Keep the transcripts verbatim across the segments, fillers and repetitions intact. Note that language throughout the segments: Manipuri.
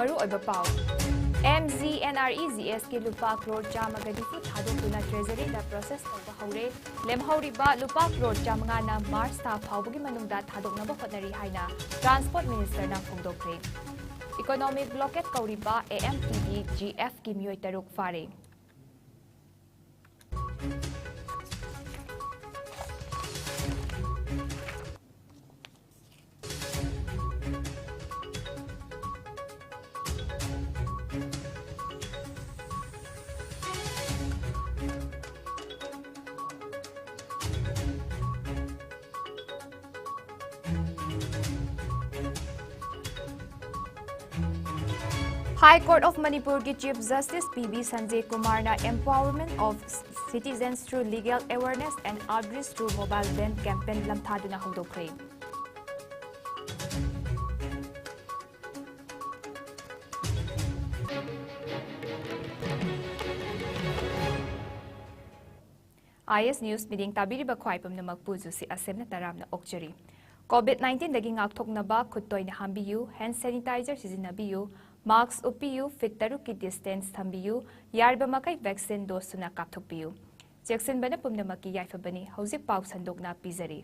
ꯃꯔꯨꯑꯣꯏꯕ ꯄꯥꯎ꯫ MGNREGS ꯀꯤ ꯂꯨꯄꯥ ꯀ꯭ꯔꯣꯔ ꯆꯥꯝꯃꯒ ꯅꯤꯐꯨ ꯊꯥꯗꯣꯛꯇꯨꯅ Treasury ꯗ process ꯇꯧꯕ ꯍꯧꯔꯦ꯫ ꯂꯦꯝꯍꯧꯔꯤꯕ ꯂꯨꯄꯥ ꯀ꯭ꯔꯣꯔ ꯆꯥꯝꯃꯉꯥꯅ March ꯊꯥ ꯐꯥꯎꯕꯒꯤ ꯃꯅꯨꯡꯗ ꯊꯥꯗꯣꯛꯅꯕ ꯍꯣꯠꯅꯔꯤ ꯍꯥꯏꯅ Transport Minister ꯅ ꯐꯣꯡꯗꯣꯛꯈ꯭ꯔꯦ꯫ Economic blockade ꯀꯧꯔꯤꯕ AMTEGF ꯀꯤ ꯃꯤꯑꯣꯏ ꯇꯔꯨꯛ ꯐꯥꯔꯦ꯫ High Court of Manipur ꯒꯤ Chief Justice P B Sanjay Kumar ꯅ Empowerment of Citizens Through Legal Awareness and Outreach Through Mobile Van Campaign ꯂꯝꯊꯥꯗꯨꯅ ꯍꯧꯗꯣꯛꯈ꯭ꯔꯦ꯫ IS News ꯃꯤꯠꯌꯦꯡ ꯇꯥꯕꯤꯔꯤꯕ ꯈ꯭ꯋꯥꯏ ꯄꯨꯝꯅꯃꯛꯄꯨ ꯖꯨꯁꯤ ꯑꯁꯦꯝꯅ ꯇꯔꯥꯝꯅ ꯑꯣꯛꯆꯔꯤ꯫ COVID nineteen ꯗꯒꯤ ꯉꯥꯛꯊꯣꯛꯅꯕ ꯈꯨꯠ ꯇꯣꯏꯅ ꯍꯥꯝꯕꯤꯌꯨ, hand sanitizer ꯁꯤꯖꯤꯟꯅꯕꯤꯌꯨ, mask ꯎꯞꯄꯤꯌꯨ, feet ꯇꯔꯨꯛꯀꯤ distance ꯊꯝꯕꯤꯌꯨ, ꯌꯥꯔꯤꯕ ꯃꯈꯩ vaccine dose ꯁꯨꯅ ꯀꯥꯞꯊꯣꯛꯄꯤꯌꯨ꯫ ꯆꯦꯛꯁꯤꯟꯕꯅ ꯄꯨꯝꯅꯃꯛꯀꯤ ꯌꯥꯏꯐꯕꯅꯤ꯫ ꯍꯧꯖꯤꯛ ꯄꯥꯎ ꯁꯟꯗꯣꯛꯅ ꯄꯤꯖꯔꯤ꯫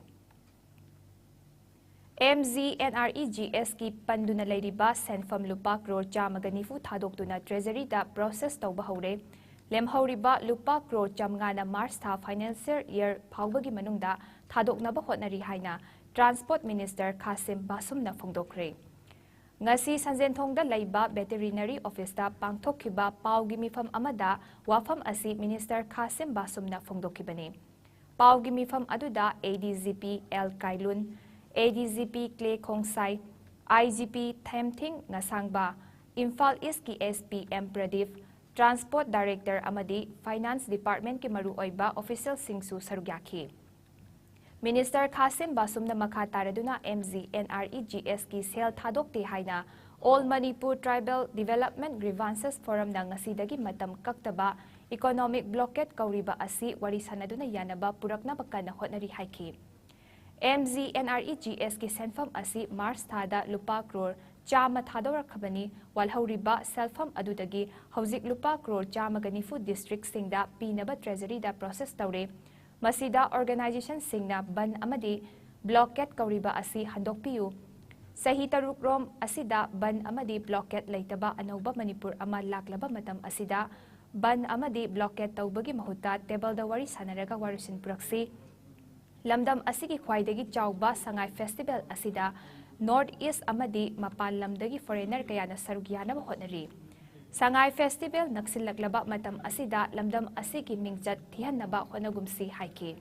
MGNREGS ꯀꯤ ꯄꯟꯗꯨꯅ ꯂꯩꯔꯤꯕ ꯁꯦꯟꯐꯝ ꯂꯨꯄꯥ ꯀ꯭ꯔꯣꯔ ꯆꯥꯝꯃꯒ ꯅꯤꯐꯨ ꯊꯥꯗꯣꯛꯇꯨꯅ Treasury ꯗ process ꯇꯧꯕ ꯍꯧꯔꯦ꯫ ꯂꯦꯝꯍꯧꯔꯤꯕ ꯂꯨꯄꯥ ꯀ꯭ꯔꯣꯔ ꯆꯥꯝꯃꯉꯥꯅ March ꯊꯥ financial year ꯐꯥꯎꯕꯒꯤ ꯃꯅꯨꯡꯗ ꯊꯥꯗꯣꯛꯅꯕ ꯍꯣꯠꯅꯔꯤ ꯍꯥꯏꯅ Transport Minister ꯈꯥꯁꯤꯝ ꯕꯥꯁꯨꯝꯅ ꯐꯣꯡꯗꯣꯛꯈ꯭ꯔꯦ꯫ ꯉꯁꯤ ꯁꯟꯖꯦꯟꯊꯣꯡꯗ ꯂꯩꯕ Veterinary Office ꯇ ꯄꯥꯡꯊꯣꯛꯈꯤꯕ ꯄꯥꯎꯒꯤ ꯃꯤꯐꯝ ꯑꯃꯗ ꯋꯥꯐꯝ ꯑꯁꯤ Minister ꯈꯥꯁꯤꯝ ꯕꯥꯁꯨꯝꯅ ꯐꯣꯡꯗꯣꯛꯈꯤꯕꯅꯤ꯫ ꯄꯥꯎꯒꯤ ꯃꯤꯐꯝ ꯑꯗꯨꯗ ADGP L ꯀꯥꯏꯂꯨꯟ, ADGP ꯀ꯭ꯂꯦ ꯈꯣꯡꯁꯥꯏ, IGP ꯊꯦꯝꯊꯤꯡ ꯉꯁꯥꯡꯕ, ꯏꯝꯐꯥꯜ East ꯀꯤ SP M Pradip, Transport Director ꯑꯃꯗꯤ Finance Department ꯀꯤ ꯃꯔꯨꯑꯣꯏꯕ official ꯁꯤꯡꯁꯨ ꯁꯔꯨꯛ ꯌꯥꯈꯤ꯫ Minister ꯈꯥꯁꯤꯝ ꯕꯥꯁꯨꯝꯅ ꯃꯈꯥ ꯇꯥꯔꯗꯨꯅ MGNREGS ꯀꯤ ꯁꯦꯜ ꯊꯥꯗꯣꯛꯇꯦ ꯍꯥꯏꯅ All Manipur Tribal Development Grievances Forum ꯅ ꯉꯁꯤꯗꯒꯤ ꯃꯇꯝ ꯀꯛꯇꯕ economic blockade ꯀꯧꯔꯤꯕ ꯑꯁꯤ ꯋꯥꯔꯤ ꯁꯥꯟꯅꯗꯨꯅ ꯌꯥꯅꯕ ꯄꯨꯔꯛꯅꯕ ꯀꯟꯅ ꯍꯣꯠꯅꯔꯤ ꯍꯥꯏꯈꯤ꯫ MGNREGS ꯀꯤ ꯁꯦꯟꯐꯝ ꯑꯁꯤ March ꯊꯥꯗ ꯂꯨꯄꯥ ꯀ꯭ꯔꯣꯔ ꯆꯥꯝꯃ ꯊꯥꯗꯣꯔꯛꯈꯕꯅꯤ꯫ ꯋꯥꯠꯍꯧꯔꯤꯕ ꯁꯦꯜꯐꯝ ꯑꯗꯨꯗꯒꯤ ꯍꯧꯖꯤꯛ ꯂꯨꯄꯥ ꯀ꯭ꯔꯣꯔ ꯆꯥꯝꯃꯒ ꯅꯤꯐꯨ ꯗꯤꯁꯇ꯭ꯔꯤꯛꯁꯤꯡꯗ ꯄꯤꯅꯕ ꯇ꯭ꯔꯦꯖꯔꯤꯗ ꯄ꯭ꯔꯣꯁꯦꯁ ꯇꯧꯔꯦ꯫ ꯃꯁꯤꯗ ꯑꯣꯔꯒꯅꯥꯏꯖꯦꯁꯟꯁꯤꯡꯅ ꯕꯟ ꯑꯃꯗꯤ ꯕ꯭ꯂꯣꯀꯦꯠ ꯀꯧꯔꯤꯕ ꯑꯁꯤ ꯍꯟꯗꯣꯛꯄꯤꯌꯨ꯫ ꯆꯍꯤ ꯇꯔꯨꯛ ꯔꯣꯝ ꯑꯁꯤꯗ ꯕꯟ ꯑꯃꯗꯤ ꯕ꯭ꯂꯣꯀꯦꯠ ꯂꯩꯇꯕ ꯑꯅꯧꯕ ꯃꯅꯤꯄꯨꯔ ꯑꯃ ꯂꯥꯛꯂꯕ ꯃꯇꯝ ꯑꯁꯤꯗ ꯕꯟ ꯑꯃꯗꯤ ꯕ꯭ꯂꯣꯀꯦꯠ ꯇꯧꯕꯒꯤ ꯃꯍꯨꯠꯇ ꯇꯦꯕꯜꯗ ꯋꯥꯔꯤ ꯁꯥꯟꯅꯔꯒ ꯋꯥꯔꯣꯏꯁꯤꯟ ꯄꯨꯔꯛꯁꯤ꯫ ꯂꯝꯗꯝ ꯑꯁꯤꯒꯤ ꯈ꯭ꯋꯥꯏꯗꯒꯤ ꯆꯥꯎꯕ ꯁꯉꯥꯏ ꯐꯦꯁꯇꯤꯚꯦꯜ ꯑꯁꯤꯗ ꯅꯣꯔꯠ ꯏꯁ ꯑꯃꯗꯤ ꯃꯄꯥꯟ ꯂꯝꯗꯒꯤ ꯐꯣꯔꯦꯅꯔ ꯀꯌꯥꯅ ꯁꯔꯨꯛ ꯌꯥꯅꯕ ꯍꯣꯠꯅꯔꯤ꯫ ꯁꯉꯥꯏ ꯐꯦꯁꯇꯤꯚꯦꯜ ꯅꯛꯁꯤꯜꯂꯛꯂꯕ ꯃꯇꯝ ꯑꯁꯤꯗ ꯂꯝꯗꯝ ꯑꯁꯤꯒꯤ ꯃꯤꯡꯆꯠ ꯊꯤꯍꯟꯅꯕ ꯍꯣꯠꯅꯒꯨꯝꯁꯤ ꯍꯥꯏꯈꯤ꯫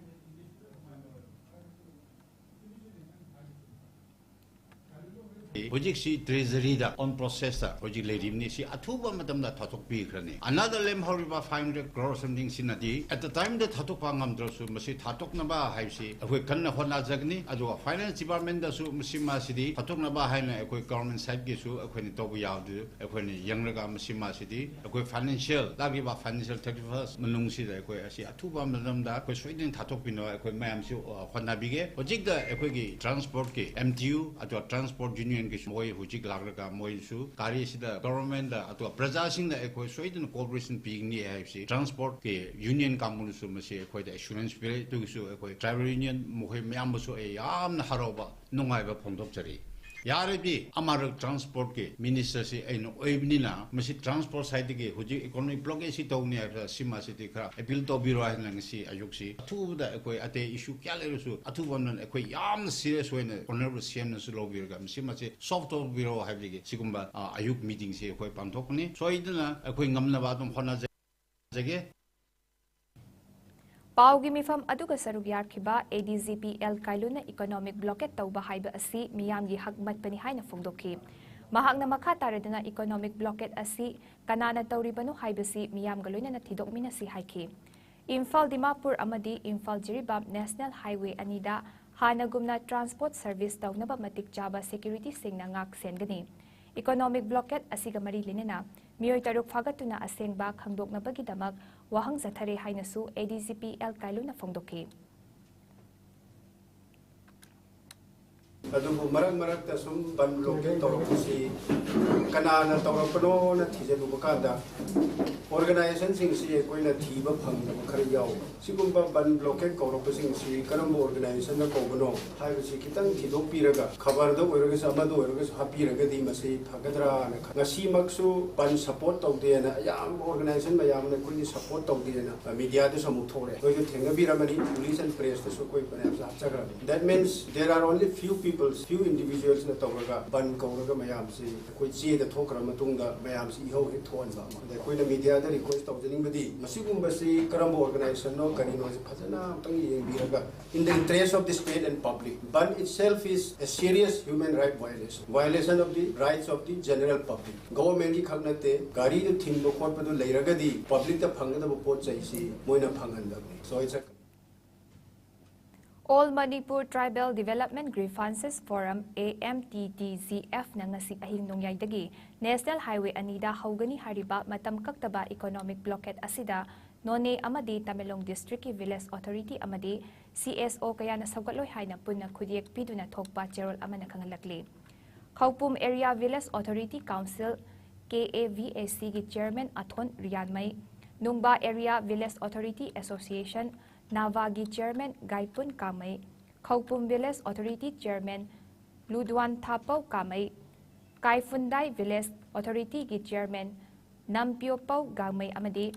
ꯍꯧꯖꯤꯛꯁꯤ ꯇ꯭ꯔꯦꯖꯔꯤꯗ ꯑꯣꯟ ꯄ꯭ꯔꯣꯁꯦꯁꯇ ꯍꯧꯖꯤꯛ ꯂꯩꯔꯤꯕꯅꯤ꯫ ꯁꯤ ꯑꯊꯨꯕ ꯃꯇꯝꯗ ꯊꯥꯗꯣꯛꯄꯤꯈ꯭ꯔꯅꯤ꯫ ꯑꯅꯥꯗ ꯂꯦꯝꯍꯧꯔꯤꯕ five hundred crore something ꯁꯤꯅꯗꯤ at the time ꯗ ꯊꯥꯗꯣꯛꯄ ꯉꯝꯗ꯭ꯔꯁꯨ ꯃꯁꯤ ꯊꯥꯗꯣꯛꯅꯕ ꯍꯥꯏꯕꯁꯤ ꯑꯩꯈꯣꯏ ꯀꯟꯅ ꯍꯣꯠꯅꯖꯒꯅꯤ꯫ ꯑꯗꯨꯒ ꯐꯥꯏꯅꯥꯟꯁ ꯗꯤꯄꯥꯔꯠꯃꯦꯟꯗꯁꯨ ꯃꯁꯤ ꯃꯥꯁꯤꯗꯤ ꯊꯥꯗꯣꯛꯅꯕ ꯍꯥꯏꯅ ꯑꯩꯈꯣꯏ ꯒꯚꯔꯟꯃꯦꯟ ꯁꯥꯏꯠꯀꯤꯁꯨ ꯑꯩꯈꯣꯏꯅ ꯇꯧꯕ ꯌꯥꯕꯗꯨ ꯑꯩꯈꯣꯏꯅ ꯌꯦꯡꯂꯒ ꯃꯁꯤ ꯃꯥꯁꯤꯗꯤ ꯑꯩꯈꯣꯏ ꯐꯥꯏꯅꯥꯟꯁꯤꯌꯦꯜ ꯂꯥꯛꯂꯤꯕ ꯐꯥꯏꯅꯥꯟꯁꯤꯌꯦꯜ thirty first ꯃꯅꯨꯡꯁꯤꯗ ꯑꯩꯈꯣꯏ ꯑꯁꯤ ꯑꯊꯨꯕ ꯃꯇꯝꯗ ꯑꯩꯈꯣꯏ ꯁꯣꯏꯗꯅ ꯊꯥꯗꯣꯛꯄꯤꯅꯕ ꯑꯩꯈꯣꯏ ꯃꯌꯥꯝꯁꯨ ꯑ, ꯍꯣꯠꯅꯕꯤꯒꯦ꯫ ꯍꯧꯖꯤꯛꯇ ꯑꯩꯈꯣꯏꯒꯤ ꯇ꯭ꯔꯥꯟꯁꯄꯣꯔꯠꯀꯤ MTU ꯑꯗꯨꯒ ꯇ꯭ꯔꯥꯟꯁꯄꯣꯔꯠ ꯌꯨꯅꯤꯌꯟꯒꯤꯁꯨ ꯃꯣꯏ ꯍꯧꯖꯤꯛ ꯂꯥꯛꯂꯒ ꯃꯣꯏꯁꯨ ꯒꯥꯔꯤꯁꯤꯗ ꯒꯚꯔꯟꯃꯦꯟꯗ ꯑꯗꯨꯒ ꯄ꯭ꯔꯖꯥꯁꯤꯡꯗ ꯑꯩꯈꯣꯏ ꯁꯣꯏꯗꯅ ꯀꯣꯑꯣꯄꯔꯦꯁꯟ ꯄꯤꯒꯅꯤ ꯍꯥꯏꯕꯁꯤ ꯇ꯭ꯔꯥꯟꯁꯄꯣꯔꯠꯀꯤ ꯌꯨꯅꯤꯌꯟ ꯀꯥꯡꯕꯨꯅꯁꯨ ꯃꯁꯤ ꯑꯩꯈꯣꯏꯗ ꯑꯦꯁꯨꯔꯦꯟꯁ ꯄꯤꯔꯦ꯫ ꯑꯗꯨꯒꯤꯁꯨ ꯑꯩꯈꯣꯏ ꯇ꯭ꯔꯥꯏꯕꯦꯜ ꯌꯨꯅꯤꯌꯟ ꯃꯈꯣꯏ ꯃꯌꯥꯝꯕꯨꯁꯨ ꯑꯩ ꯌꯥꯝꯅ ꯍꯔꯥꯎꯕ ꯅꯨꯡꯉꯥꯏꯕ ꯐꯣꯡꯗꯣꯛꯆꯔꯤ꯫ ꯌꯥꯔꯗꯤ ꯑꯃꯔꯛ ꯇ꯭ꯔꯥꯟꯁꯄꯣꯔꯠꯀꯤ ꯃꯤꯅꯤꯁꯇꯔꯁꯤ ꯑꯩꯅ ꯑꯣꯏꯕꯅꯤꯅ ꯃꯁꯤ ꯇ꯭ꯔꯥꯟꯁꯄꯣꯔꯠ ꯁꯥꯏꯠꯇꯒꯤ ꯍꯧꯖꯤꯛ ꯏꯀꯣꯅꯣꯃꯤꯛ ꯕ꯭ꯂꯣꯀꯦꯠꯁꯤ ꯇꯧꯅꯤ ꯍꯥꯏꯕꯗ ꯁꯤꯃꯁꯤꯗꯤ ꯈꯔ ꯑꯄꯤꯜ ꯇꯧꯕꯤꯔꯣ ꯍꯥꯏꯅ ꯉꯁꯤ ꯑꯌꯨꯛꯁꯤ ꯑꯊꯨꯕꯗ ꯑꯩꯈꯣꯏ ꯑꯇꯩ ꯏꯁꯨ ꯀꯌꯥ ꯂꯩꯔꯁꯨ ꯑꯊꯨꯕ ꯑꯃꯗ ꯑꯩꯈꯣꯏ ꯌꯥꯝꯅ ꯁꯤꯔꯤꯌꯁ ꯑꯣꯏꯅ ꯑꯣꯅꯔꯦꯕꯜ CMꯅꯁꯨ ꯂꯧꯕꯤꯔꯒ ꯃꯁꯤꯃꯁꯤ ꯁꯣꯜꯕ ꯇꯧꯕꯤꯔꯣ ꯍꯥꯏꯕꯗꯒꯤ ꯁꯤꯒꯨꯝꯕ ꯑ, ꯑꯌꯨꯛ ꯃꯤꯇꯤꯡꯁꯤ ꯑꯩꯈꯣꯏ ꯄꯥꯡꯊꯣꯛꯄꯅꯤ꯫ ꯁꯣꯏꯗꯅ ꯑꯩꯈꯣꯏ ꯉꯝꯅꯕ ꯑꯗꯨꯝ ꯍꯣꯠꯅꯖꯒꯦ꯫ ꯄꯥꯎꯒꯤ ꯃꯤꯐꯝ ꯑꯗꯨꯒ ꯁꯔꯨꯛ ꯌꯥꯈꯤꯕ ADGP L ꯀꯥꯏꯂꯨꯅ ꯏꯀꯣꯅꯣꯃꯤꯛ ꯕ꯭ꯂꯣꯀꯦꯠ ꯇꯧꯕ ꯍꯥꯏꯕ ꯑꯁꯤ ꯃꯤꯌꯥꯝꯒꯤ ꯍꯛ ꯃꯠꯄꯅꯤ ꯍꯥꯏꯅ ꯐꯣꯡꯗꯣꯛꯈꯤ꯫ ꯃꯍꯥꯛꯅ ꯃꯈꯥ ꯇꯥꯔꯗꯨꯅ ꯏꯀꯣꯅꯣꯃꯤꯛ ꯕ꯭ꯂꯣꯀꯦꯠ ꯑꯁꯤ ꯀꯅꯥꯅ ꯇꯧꯔꯤꯕꯅꯣ ꯍꯥꯏꯕꯁꯤ ꯃꯤꯌꯥꯝꯒ ꯂꯣꯏꯅꯅ ꯊꯤꯗꯣꯛꯃꯤꯟꯅꯁꯤ ꯍꯥꯏꯈꯤ꯫ ꯏꯝꯐꯥꯜ ꯗꯤꯃꯥꯄꯨꯔ ꯑꯃꯗꯤ ꯏꯝꯐꯥꯜ ꯖꯤꯔꯤꯕꯥꯝ ꯅꯦꯁꯅꯦꯜ ꯍꯥꯏꯋꯦ ꯑꯅꯤꯗ ꯍꯥꯟꯅꯒꯨꯝꯅ ꯇ꯭ꯔꯥꯟꯁꯄꯣꯔꯠ ꯁꯔꯚꯤꯁ ꯇꯧꯅꯕ ꯃꯇꯤꯛ ꯆꯥꯕ ꯁꯦꯀ꯭ꯌꯨꯔꯤꯇꯤꯁꯤꯡꯅ ꯉꯥꯛ ꯁꯦꯟꯒꯅꯤ꯫ ꯏꯀꯣꯅꯣꯃꯤꯛ ꯕ꯭ꯂꯣꯀꯦꯠ ꯑꯁꯤꯒ ꯃꯔꯤ ꯂꯩꯅꯅ ꯃꯤꯑꯣꯏ ꯇꯔꯨꯛ ꯐꯥꯒꯠꯇꯨꯅ ꯑꯁꯦꯡꯕ ꯈꯪꯗꯣꯛꯅꯕꯒꯤꯗꯃꯛ ꯋꯥꯍꯪ ꯆꯠꯊꯔꯦ ꯍꯥꯏꯅꯁꯨ ADGP L ꯀꯥꯏꯂꯨꯅ ꯐꯣꯡꯗꯣꯛꯈꯤ꯫ ꯑꯗꯨꯕꯨ ꯃꯔꯛ ꯃꯔꯛꯇ ꯁꯨꯝ ꯕꯟ ꯕ꯭ꯂꯣꯀꯦꯠ ꯇꯧꯔꯛꯄꯁꯤ ꯀꯅꯥꯅ ꯇꯧꯔꯛꯄꯅꯣꯅ ꯊꯤꯖꯤꯜꯂꯨꯕ ꯀꯥꯟꯗ, ꯑꯣꯔꯒꯅꯥꯏꯖꯦꯁꯟꯁꯤꯡꯁꯤ ꯑꯩꯈꯣꯏꯅ ꯊꯤꯕ ꯐꯪꯗꯕ ꯈꯔ ꯌꯥꯎꯏ꯫ ꯁꯤꯒꯨꯝꯕ ꯕꯟ ꯕ꯭ꯂꯣꯀꯦꯠ ꯀꯧꯔꯛꯄꯁꯤꯡꯁꯤ ꯀꯔꯝꯕ ꯑꯣꯔꯒꯅꯥꯏꯖꯦꯁꯟꯅ ꯀꯧꯕꯅꯣ ꯍꯥꯏꯕꯁꯤ ꯈꯤꯇꯪ ꯊꯤꯗꯣꯛꯄꯤꯔꯒ, ꯈꯕꯔꯗ ꯑꯣꯏꯔꯒꯁꯨ ꯑꯃꯗ ꯑꯣꯏꯔꯒꯁꯨ ꯍꯥꯞꯄꯤꯔꯒꯗꯤ ꯃꯁꯤ ꯐꯒꯗ꯭ꯔꯥꯅ ꯈ-, ꯉꯁꯤꯃꯛꯁꯨ ꯕꯟ ꯁꯄꯣꯔꯠ ꯇꯧꯗꯦꯅ ꯑꯌꯥꯝꯕ ꯑꯣꯔꯒꯅꯥꯏꯖꯦꯁꯟ ꯃꯌꯥꯝꯅ ꯑꯩꯈꯣꯏꯒꯤ ꯁꯄꯣꯔꯠ ꯇꯧꯗꯦꯅ ꯃꯤꯗꯤꯌꯥꯗꯁꯨ ꯑꯃꯨꯛ ꯊꯣꯛꯂꯛꯑꯦ꯫ ꯑꯩꯈꯣꯏꯁꯨ ꯊꯦꯡꯅꯕꯤꯔꯝꯃꯅꯤ, ꯄꯨꯂꯤꯁ ꯑꯦꯟ ꯄ꯭ꯔꯦꯁꯇꯁꯨ ꯑꯩꯈꯣꯏ ꯐꯅꯌꯥꯝꯁꯨ ꯍꯥꯞꯆꯈ꯭ꯔꯕꯅꯤ꯫ That means there are only few peoples, few individualsꯅ ꯇꯧꯔꯒ ꯕꯟ ꯀꯧꯔꯒ ꯃꯌꯥꯝꯁꯤ ꯑꯩꯈꯣꯏ ꯆꯦꯗ ꯊꯣꯛꯈ꯭ꯔ ꯃꯇꯨꯡꯗ ꯃꯌꯥꯝꯁꯤ ꯏꯍꯧ ꯍꯦꯛ ꯊꯣꯛꯍꯟꯕ ꯑꯃ꯫ ꯑꯗ ꯑꯩꯈꯣꯏꯅ ꯃꯤꯗꯤꯌꯥꯗ ꯔꯤꯀ꯭ꯋꯦꯁ ꯇꯧꯖꯅꯤꯡꯕꯗꯤ, ꯃꯁꯤꯒꯨꯝꯕꯁꯤ ꯀꯔꯝꯕ ꯑꯣꯔꯒꯅꯥꯏꯖꯦꯁꯟꯅꯣ ꯀꯔꯤꯅꯣꯁꯤ ꯐꯖꯅ ꯑꯃꯨꯛꯇꯪ ꯌꯦꯡꯕꯤꯔꯒ, in the interest of the state and public, ban itself is a serious human right violation, violation of the rights of the general public. Governmentꯀꯤ ꯈꯛ ꯅꯠꯇꯦ, ꯒꯥꯔꯤꯗꯨ ꯊꯤꯡꯕ ꯈꯣꯠꯄꯗꯨ ꯂꯩꯔꯒꯗꯤ publicꯇ ꯐꯪꯒꯗꯕ ꯄꯣꯠ ꯆꯩꯁꯤ ꯃꯣꯏꯅ ꯐꯪꯍꯟꯗꯕꯅꯤ꯫ So it's a All Manipur Tribal Development Grievances Forum, AMTDGFꯅ ꯉꯁꯤ ꯑꯍꯤꯡ ꯅꯣꯡꯌꯥꯏꯗꯒꯤ National Highway ꯑꯅꯤꯗ ꯍꯧꯒꯅꯤ ꯍꯥꯏꯔꯤꯕ ꯃꯇꯝ ꯀꯛꯇꯕ economic blockade ꯑꯁꯤꯗ ꯅꯣꯅꯦ ꯑꯃꯗꯤ ꯇꯃꯦꯡꯂꯣꯡ districtꯀꯤ village authority ꯑꯃꯗꯤ CSO ꯀꯌꯥꯅ ꯁꯧꯒꯠꯂꯣꯏ ꯍꯥꯏꯅ ꯄꯨꯟꯅ ꯈꯨꯠꯌꯦꯛ ꯄꯤꯗꯨꯅ ꯊꯣꯛꯄ ꯆꯦꯔꯣꯜ ꯑꯃꯅ ꯈꯪꯍꯜꯂꯛꯂꯤ꯫ ꯈꯧꯄꯨꯝ Area Village Authority Council, KAVACꯒꯤ chairman ꯑꯊꯣꯟ ꯔꯤꯌꯥꯟꯃꯩ, ꯅꯨꯡꯕꯥ Area Village Authority Association, ꯅꯥꯚꯥꯒꯤ chairman ꯒꯥꯏꯄꯨꯟ ꯀꯥꯃꯩ, ꯈꯧꯄꯨꯝ Village Authority chairman ꯂꯨꯗ꯭ꯋꯥꯟ ꯊꯥꯄꯧ ꯀꯥꯃꯩ, ꯀꯥꯏꯐꯨꯟꯗꯥꯏ Village Authorityꯒꯤ chairman ꯅꯝꯄ꯭ꯌꯣꯄꯧ ꯒꯥꯡꯃꯩ ꯑꯃꯗꯤ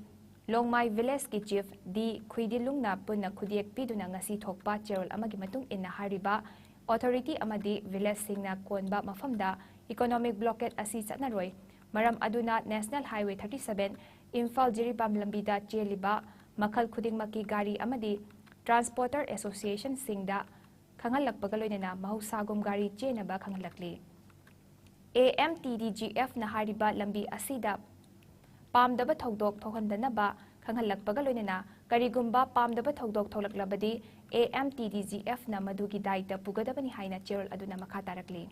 ꯂꯣꯡꯃꯥꯏ Villageꯀꯤ chief ꯗꯤ ꯈꯨꯏꯗꯤꯂꯨꯡꯅ ꯄꯨꯟꯅ ꯈꯨꯠꯌꯦꯛ ꯄꯤꯗꯨꯅ ꯉꯁꯤ ꯊꯣꯛꯄ ꯆꯦꯔꯣꯜ ꯑꯃꯒꯤ ꯃꯇꯨꯡ ꯏꯟꯅ ꯍꯥꯏꯔꯤꯕ authority ꯑꯃꯗꯤ villageꯁꯤꯡꯅ ꯀꯣꯟꯕ ꯃꯐꯝꯗ economic blockade ꯑꯁꯤ ꯆꯠꯅꯔꯣꯏ꯫ ꯃꯔꯝ ꯑꯗꯨꯅ National Highway thirty seven Imphal Jiribam ꯂꯝꯕꯤꯗ ꯆꯦꯜꯂꯤꯕ ꯃꯈꯜ ꯈꯨꯗꯤꯡꯃꯛꯀꯤ ꯒꯥꯔꯤ ꯑꯃꯗꯤ transporter associationꯁꯤꯡꯗ ꯈꯪꯍꯜꯂꯛꯄꯒ ꯂꯣꯏꯅꯅ ꯃꯍꯧꯁꯥꯒꯨꯝ ꯒꯥꯔꯤ ꯆꯦꯟꯅꯕ ꯈꯪꯍꯜꯂꯛꯂꯤ꯫ AMTDGFꯅ ꯍꯥꯏꯔꯤꯕ ꯂꯝꯕꯤ ꯑꯁꯤꯗ ꯄꯥꯝꯗꯕ ꯊꯧꯗꯣꯛ ꯊꯣꯛꯍꯟꯗꯅꯕ ꯈꯪꯍꯜꯂꯛꯄꯒ ꯂꯣꯏꯅꯅ ꯀꯔꯤꯒꯨꯝꯕ ꯄꯥꯝꯗꯕ ꯊꯧꯗꯣꯛ ꯊꯣꯛꯂꯛꯂꯕꯗꯤ AMTDGFꯅ ꯃꯗꯨꯒꯤ ꯗꯥꯏꯇ ꯄꯨꯒꯗꯕꯅꯤ ꯍꯥꯏꯅ ꯆꯦꯔꯣꯜ ꯑꯗꯨꯅ ꯃꯈꯥ ꯇꯥꯔꯛꯂꯤ꯫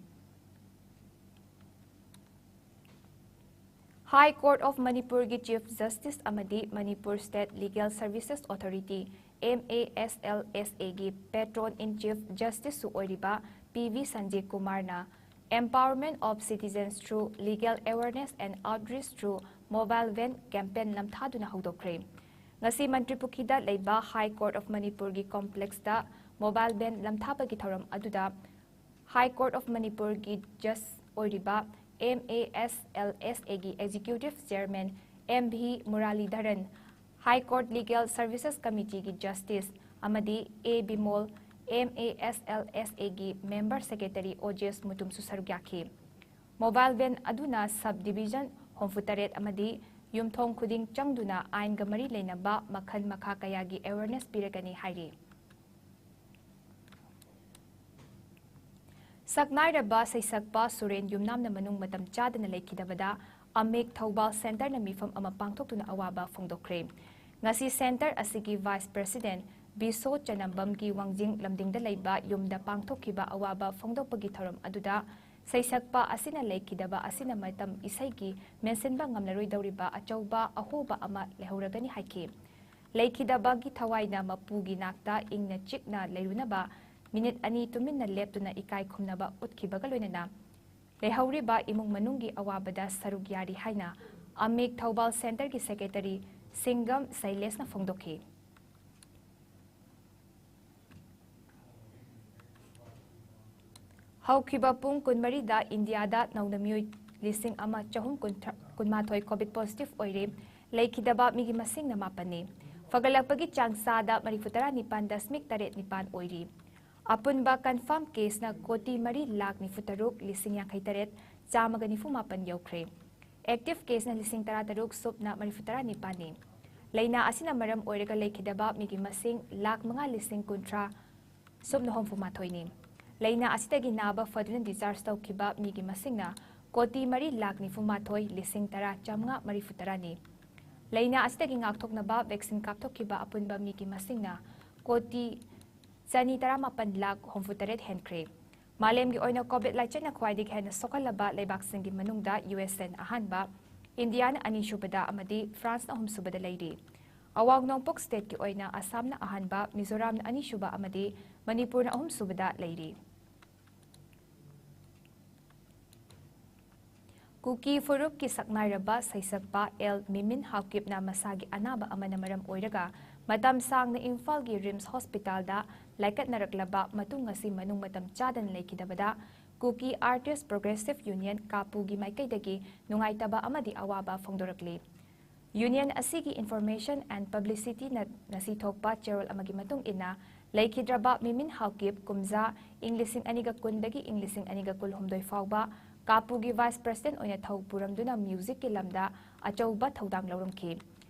High Court of Manipurꯒꯤ Chief Justice ꯑꯃꯗꯤ Manipur State Legal Services Authority, MASLSAꯒꯤ Patron in Chief Justiceꯁꯨ ꯑꯣꯏꯔꯤꯕ P V Sanjay Kumarꯅ Empowerment of Citizens Through Legal Awareness and Outreach Through Mobile Van Campaign ꯅꯝꯊꯥꯗꯨꯅ ꯍꯧꯗꯣꯛꯈ꯭ꯔꯦ꯫ ꯉꯁꯤ ꯃꯟꯇ꯭ꯔꯤꯄꯨꯈ꯭ꯔꯤꯗ ꯂꯩꯕ High Court of Manipurꯒꯤ complexꯇ mobile van ꯅꯝꯊꯥꯕꯒꯤ ꯊꯧꯔꯝ ꯑꯗꯨꯗ High Court of Manipurꯒꯤ judge ꯑꯣꯏꯔꯤꯕ MASLSAꯒꯤ executive chairman M V Muralidharan, High Court Legal Services Committeeꯒꯤ justice ꯑꯃꯗꯤ A Bimol, MASLSAꯒꯤ member secretary Ojes Mutumꯁꯨ ꯁꯔꯨꯛ ꯌꯥꯈꯤ꯫ Mobile van ꯑꯗꯨꯅ sub division ꯍꯨꯝꯐꯨꯇꯔꯦꯠ ꯑꯃꯗꯤ ꯌꯨꯝꯊꯣꯡ ꯈꯨꯗꯤꯡ ꯆꯪꯗꯨꯅ ꯑꯥꯏꯟꯒ ꯃꯔꯤ ꯂꯩꯅꯕ ꯃꯈꯜ ꯃꯈꯥ ꯀꯌꯥꯒꯤ awareness ꯄꯤꯔꯒꯅꯤ ꯍꯥꯏꯔꯤ꯫ ꯁꯛꯅꯥꯏꯔꯕ ꯁꯩꯁꯛꯄ ꯁꯨꯔꯦꯟ ꯌꯨꯝꯅꯥꯝꯅ ꯃꯅꯨꯡ ꯃꯇꯝ ꯆꯥꯗꯅ ꯂꯩꯈꯤꯗꯕꯗ ꯑꯃꯤꯛ ꯊꯧꯕꯥꯜ centreꯅ ꯃꯤꯐꯝ ꯑꯃ ꯄꯥꯡꯊꯣꯛꯇꯨꯅ ꯑꯋꯥꯕ ꯐꯣꯡꯗꯣꯛꯈ꯭ꯔꯦ꯫ ꯉꯁꯤ centre ꯑꯁꯤꯒꯤ vice president ꯕꯤꯁꯣ ꯆꯅꯝꯕꯝꯒꯤ ꯋꯥꯡꯖꯤꯡ ꯂꯝꯗꯤꯡꯗ ꯂꯩꯕ ꯌꯨꯝꯗ ꯄꯥꯡꯊꯣꯛꯈꯤꯕ ꯑꯋꯥꯕ ꯐꯣꯡꯗꯣꯛꯄꯒꯤ ꯊꯧꯔꯝ ꯑꯗꯨꯗ ꯁꯩꯁꯛꯄ ꯑꯁꯤꯅ ꯂꯩꯈꯤꯗꯕ ꯑꯁꯤꯅ ꯃꯇꯝ ꯏꯁꯩꯒꯤ ꯃꯦꯟꯁꯤꯟꯕ ꯉꯝꯂꯔꯣꯏꯗꯧꯔꯤꯕ ꯑꯆꯧꯕ ꯑꯍꯣꯕ ꯑꯃ ꯂꯩꯍꯧꯔꯒꯅꯤ ꯍꯥꯏꯈꯤ꯫ ꯂꯩꯈꯤꯗꯕꯒꯤ ꯊꯋꯥꯏꯅ ꯃꯄꯨꯒꯤ ꯅꯥꯛꯇ ꯏꯪꯅ ꯆꯤꯛꯅ ꯂꯩꯔꯨꯅꯕ ꯃꯤꯅꯤꯠ ꯑꯅꯤ ꯇꯨꯃꯤꯟꯅ ꯂꯦꯞꯇꯨꯅ ꯏꯀꯥꯏ ꯈꯨꯝꯅꯕ ꯎꯠꯈꯤꯕꯒ ꯂꯣꯏꯅꯅ ꯂꯩꯍꯧꯔꯤꯕ ꯏꯃꯨꯡ ꯃꯅꯨꯡꯒꯤ ꯑꯋꯥꯕꯗ ꯁꯔꯨꯛ ꯌꯥꯔꯤ ꯍꯥꯏꯅ ꯑꯃꯤꯛ ꯊꯧꯕꯥꯜ centreꯒꯤ secretary ꯁꯤꯡꯒꯝ ꯁꯩꯂꯦꯁꯅ ꯐꯣꯡꯗꯣꯛꯈꯤ꯫ ꯍꯧꯈꯤꯕ ꯄꯨꯡ ꯀꯨꯟꯃꯔꯤꯗ ꯏꯟꯗꯤꯌꯥꯗ ꯅꯧꯅ ꯃꯤꯑꯣꯏ ꯂꯤꯁꯤꯡ ꯑꯃ ꯆꯍꯨꯝ ꯀꯨꯟꯃꯥꯊꯣꯏ COVID positive ꯑꯣꯏꯔꯦ꯫ ꯂꯩꯈꯤꯗꯕ ꯃꯤꯒꯤ ꯃꯁꯤꯡꯅ ꯃꯥꯄꯟꯅꯤ꯫ ꯐꯒꯠꯂꯛꯄꯒꯤ ꯆꯥꯡ ꯆꯥꯗ ꯃꯔꯤꯐꯨꯇꯔꯥ ꯅꯤꯄꯥꯟ ꯗꯁꯃꯤꯛ ꯇꯔꯦꯠ ꯅꯤꯄꯥꯟ ꯑꯣꯏꯔꯤ꯫ ꯑꯄꯨꯟꯕ confirm caseꯅ ꯀꯣꯇꯤ ꯃꯔꯤ ꯂꯥꯈ ꯅꯤꯐꯨꯇꯔꯨꯛ ꯂꯤꯁꯤꯡ ꯌꯥꯡꯈꯩ ꯇꯔꯦꯠ ꯆꯥꯝꯃꯒ ꯅꯤꯐꯨ ꯃꯥꯄꯟ ꯌꯧꯈ꯭ꯔꯦ꯫ Active caseꯅ ꯂꯤꯁꯤꯡ ꯇꯔꯥꯇꯔꯨꯛ ꯁꯨꯞꯅ ꯃꯔꯤꯐꯨꯇꯔꯥ ꯅꯤꯄꯥꯟꯅꯤ꯫ ꯂꯩꯅꯥ ꯑꯁꯤꯅ ꯃꯔꯝ ꯑꯣꯏꯔꯒ ꯂꯩꯈꯤꯗꯕ ꯃꯤꯒꯤ ꯃꯁꯤꯡ ꯂꯥꯈ ꯃꯉꯥ ꯂꯤꯁꯤꯡ ꯀꯨꯟꯊ꯭ꯔꯥ ꯁꯨꯞꯅ ꯍꯨꯝꯐꯨ ꯃꯥꯊꯣꯏꯅꯤ꯫ ꯂꯩꯅꯥ ꯑꯁꯤꯗꯒꯤ ꯅꯥꯕ ꯐꯗꯨꯅ discharge ꯇꯧꯈꯤꯕ ꯃꯤꯒꯤ ꯃꯁꯤꯡꯅ ꯀꯣꯇꯤ ꯃꯔꯤ ꯂꯥꯈ ꯅꯤꯐꯨ ꯃꯥꯊꯣꯏ ꯂꯤꯁꯤꯡ ꯇꯔꯥ ꯆꯥꯝꯃꯉꯥ ꯃꯔꯤꯐꯨ ꯇꯔꯥꯅꯤ꯫ ꯂꯩꯅꯥ ꯑꯁꯤꯗꯒꯤ ꯉꯥꯛꯊꯣꯛꯅꯕ vaccine ꯀꯥꯞꯊꯣꯛꯈꯤꯕ ꯑꯄꯨꯟꯕ ꯃꯤꯒꯤ ꯃꯁꯤꯡꯅ ꯀꯣꯇꯤ ꯆꯅꯤ ꯇꯔꯥꯃꯥꯄꯟ ꯂꯥꯈ ꯍꯨꯝꯐꯨ ꯇꯔꯦꯠ ꯍꯦꯟꯈ꯭ꯔꯦ꯫ ꯃꯥꯂꯦꯝꯒꯤ ꯑꯣꯏꯅ COVID ꯂꯥꯏꯆꯠꯅ ꯈ꯭ꯋꯥꯏꯗꯒꯤ ꯍꯦꯟꯅ ꯁꯣꯛꯍꯜꯂꯕ ꯂꯩꯕꯥꯛꯁꯤꯡꯒꯤ ꯃꯅꯨꯡꯗ USAꯅ ꯑꯍꯥꯟꯕ, ꯏꯟꯗꯤꯌꯥꯅ ꯑꯅꯤꯁꯨꯕꯗ ꯑꯃꯗꯤ ꯐ꯭ꯔꯥꯟꯁꯅ ꯑꯍꯨꯝꯁꯨꯕꯗ ꯂꯩꯔꯤ꯫ ꯑꯋꯥꯡ ꯅꯣꯡꯄꯣꯛ stateꯀꯤ ꯑꯣꯏꯅ ꯑꯁꯥꯝꯅ ꯑꯍꯥꯟꯕ, ꯃꯤꯖꯣꯔꯥꯝꯅ ꯑꯅꯤꯁꯨꯕ ꯑꯃꯗꯤ ꯃꯅꯤꯄꯨꯔꯅ ꯑꯍꯨꯝꯁꯨꯕꯗ ꯂꯩꯔꯤ꯫ ꯀꯨꯀꯤ ꯐꯨꯔꯨꯞꯀꯤ ꯁꯛꯅꯥꯏꯔꯕ ꯁꯩꯁꯛꯄ ꯑꯦꯜ ꯃꯤꯃꯤꯟ ꯍꯥꯎꯀꯤꯞꯅ ꯃꯁꯥꯒꯤ ꯑꯅꯥꯕ ꯑꯃꯅ ꯃꯔꯝ ꯑꯣꯏꯔꯒ ꯃꯇꯝ ꯁꯥꯡꯅ ꯏꯝꯐꯥꯜꯒꯤ ꯔꯤꯝꯁ ꯍꯣꯁꯄꯤꯇꯥꯜꯗ ꯂꯥꯏꯀꯠꯅꯔꯛꯂꯕ ꯃꯇꯨꯡ ꯉꯁꯤ ꯃꯅꯨꯡ ꯃꯇꯝ ꯆꯥꯗꯅ ꯂꯩꯈꯤꯗꯕꯗ ꯀꯨꯀꯤ ꯑꯥꯔꯇꯤꯁ ꯄ꯭ꯔꯣꯒ꯭ꯔꯦꯁꯤꯚ ꯌꯨꯅꯤꯌꯟ ꯀꯥꯄꯨꯒꯤ ꯃꯥꯏꯀꯩꯗꯒꯤ ꯅꯨꯡꯉꯥꯏꯇꯕ ꯑꯃꯗꯤ ꯑꯋꯥꯕ ꯐꯣꯡꯗꯣꯔꯛꯂꯤ꯫ ꯌꯨꯅꯤꯌꯟ ꯑꯁꯤꯒꯤ ꯏꯟꯐꯣꯔꯃꯦꯁꯟ ꯑꯦꯟ ꯄꯕ꯭ꯂꯤꯁꯤꯇꯤꯅ ꯉꯁꯤ ꯊꯣꯛꯄ ꯆꯦꯔꯣꯜ ꯑꯃꯒꯤ ꯃꯇꯨꯡ ꯏꯟꯅ, ꯂꯩꯈꯤꯗ꯭ꯔꯕ ꯃꯤꯃꯤꯟ ꯍꯥꯎꯀꯤꯞ ꯀꯨꯝꯖꯥ ꯏꯪ ꯂꯤꯁꯤꯡ ꯑꯅꯤꯒ ꯀꯨꯟꯗꯒꯤ ꯏꯪ ꯂꯤꯁꯤꯡ ꯑꯅꯤꯒ ꯀꯨꯟꯍꯨꯝꯗꯣꯏ ꯐꯥꯎꯕ ꯀꯥꯄꯨꯒꯤ ꯚꯥꯏꯁ ꯄ꯭ꯔꯁꯤꯗꯦꯟꯠ ꯑꯣꯏꯅ ꯊꯧ ꯄꯨꯔꯝꯗꯨꯅ ꯃ꯭ꯌꯨꯖꯤꯛꯀꯤ ꯂꯝꯗ ꯑꯆꯧꯕ ꯊꯧꯗꯥꯡ ꯂꯧꯔꯝꯈꯤ꯫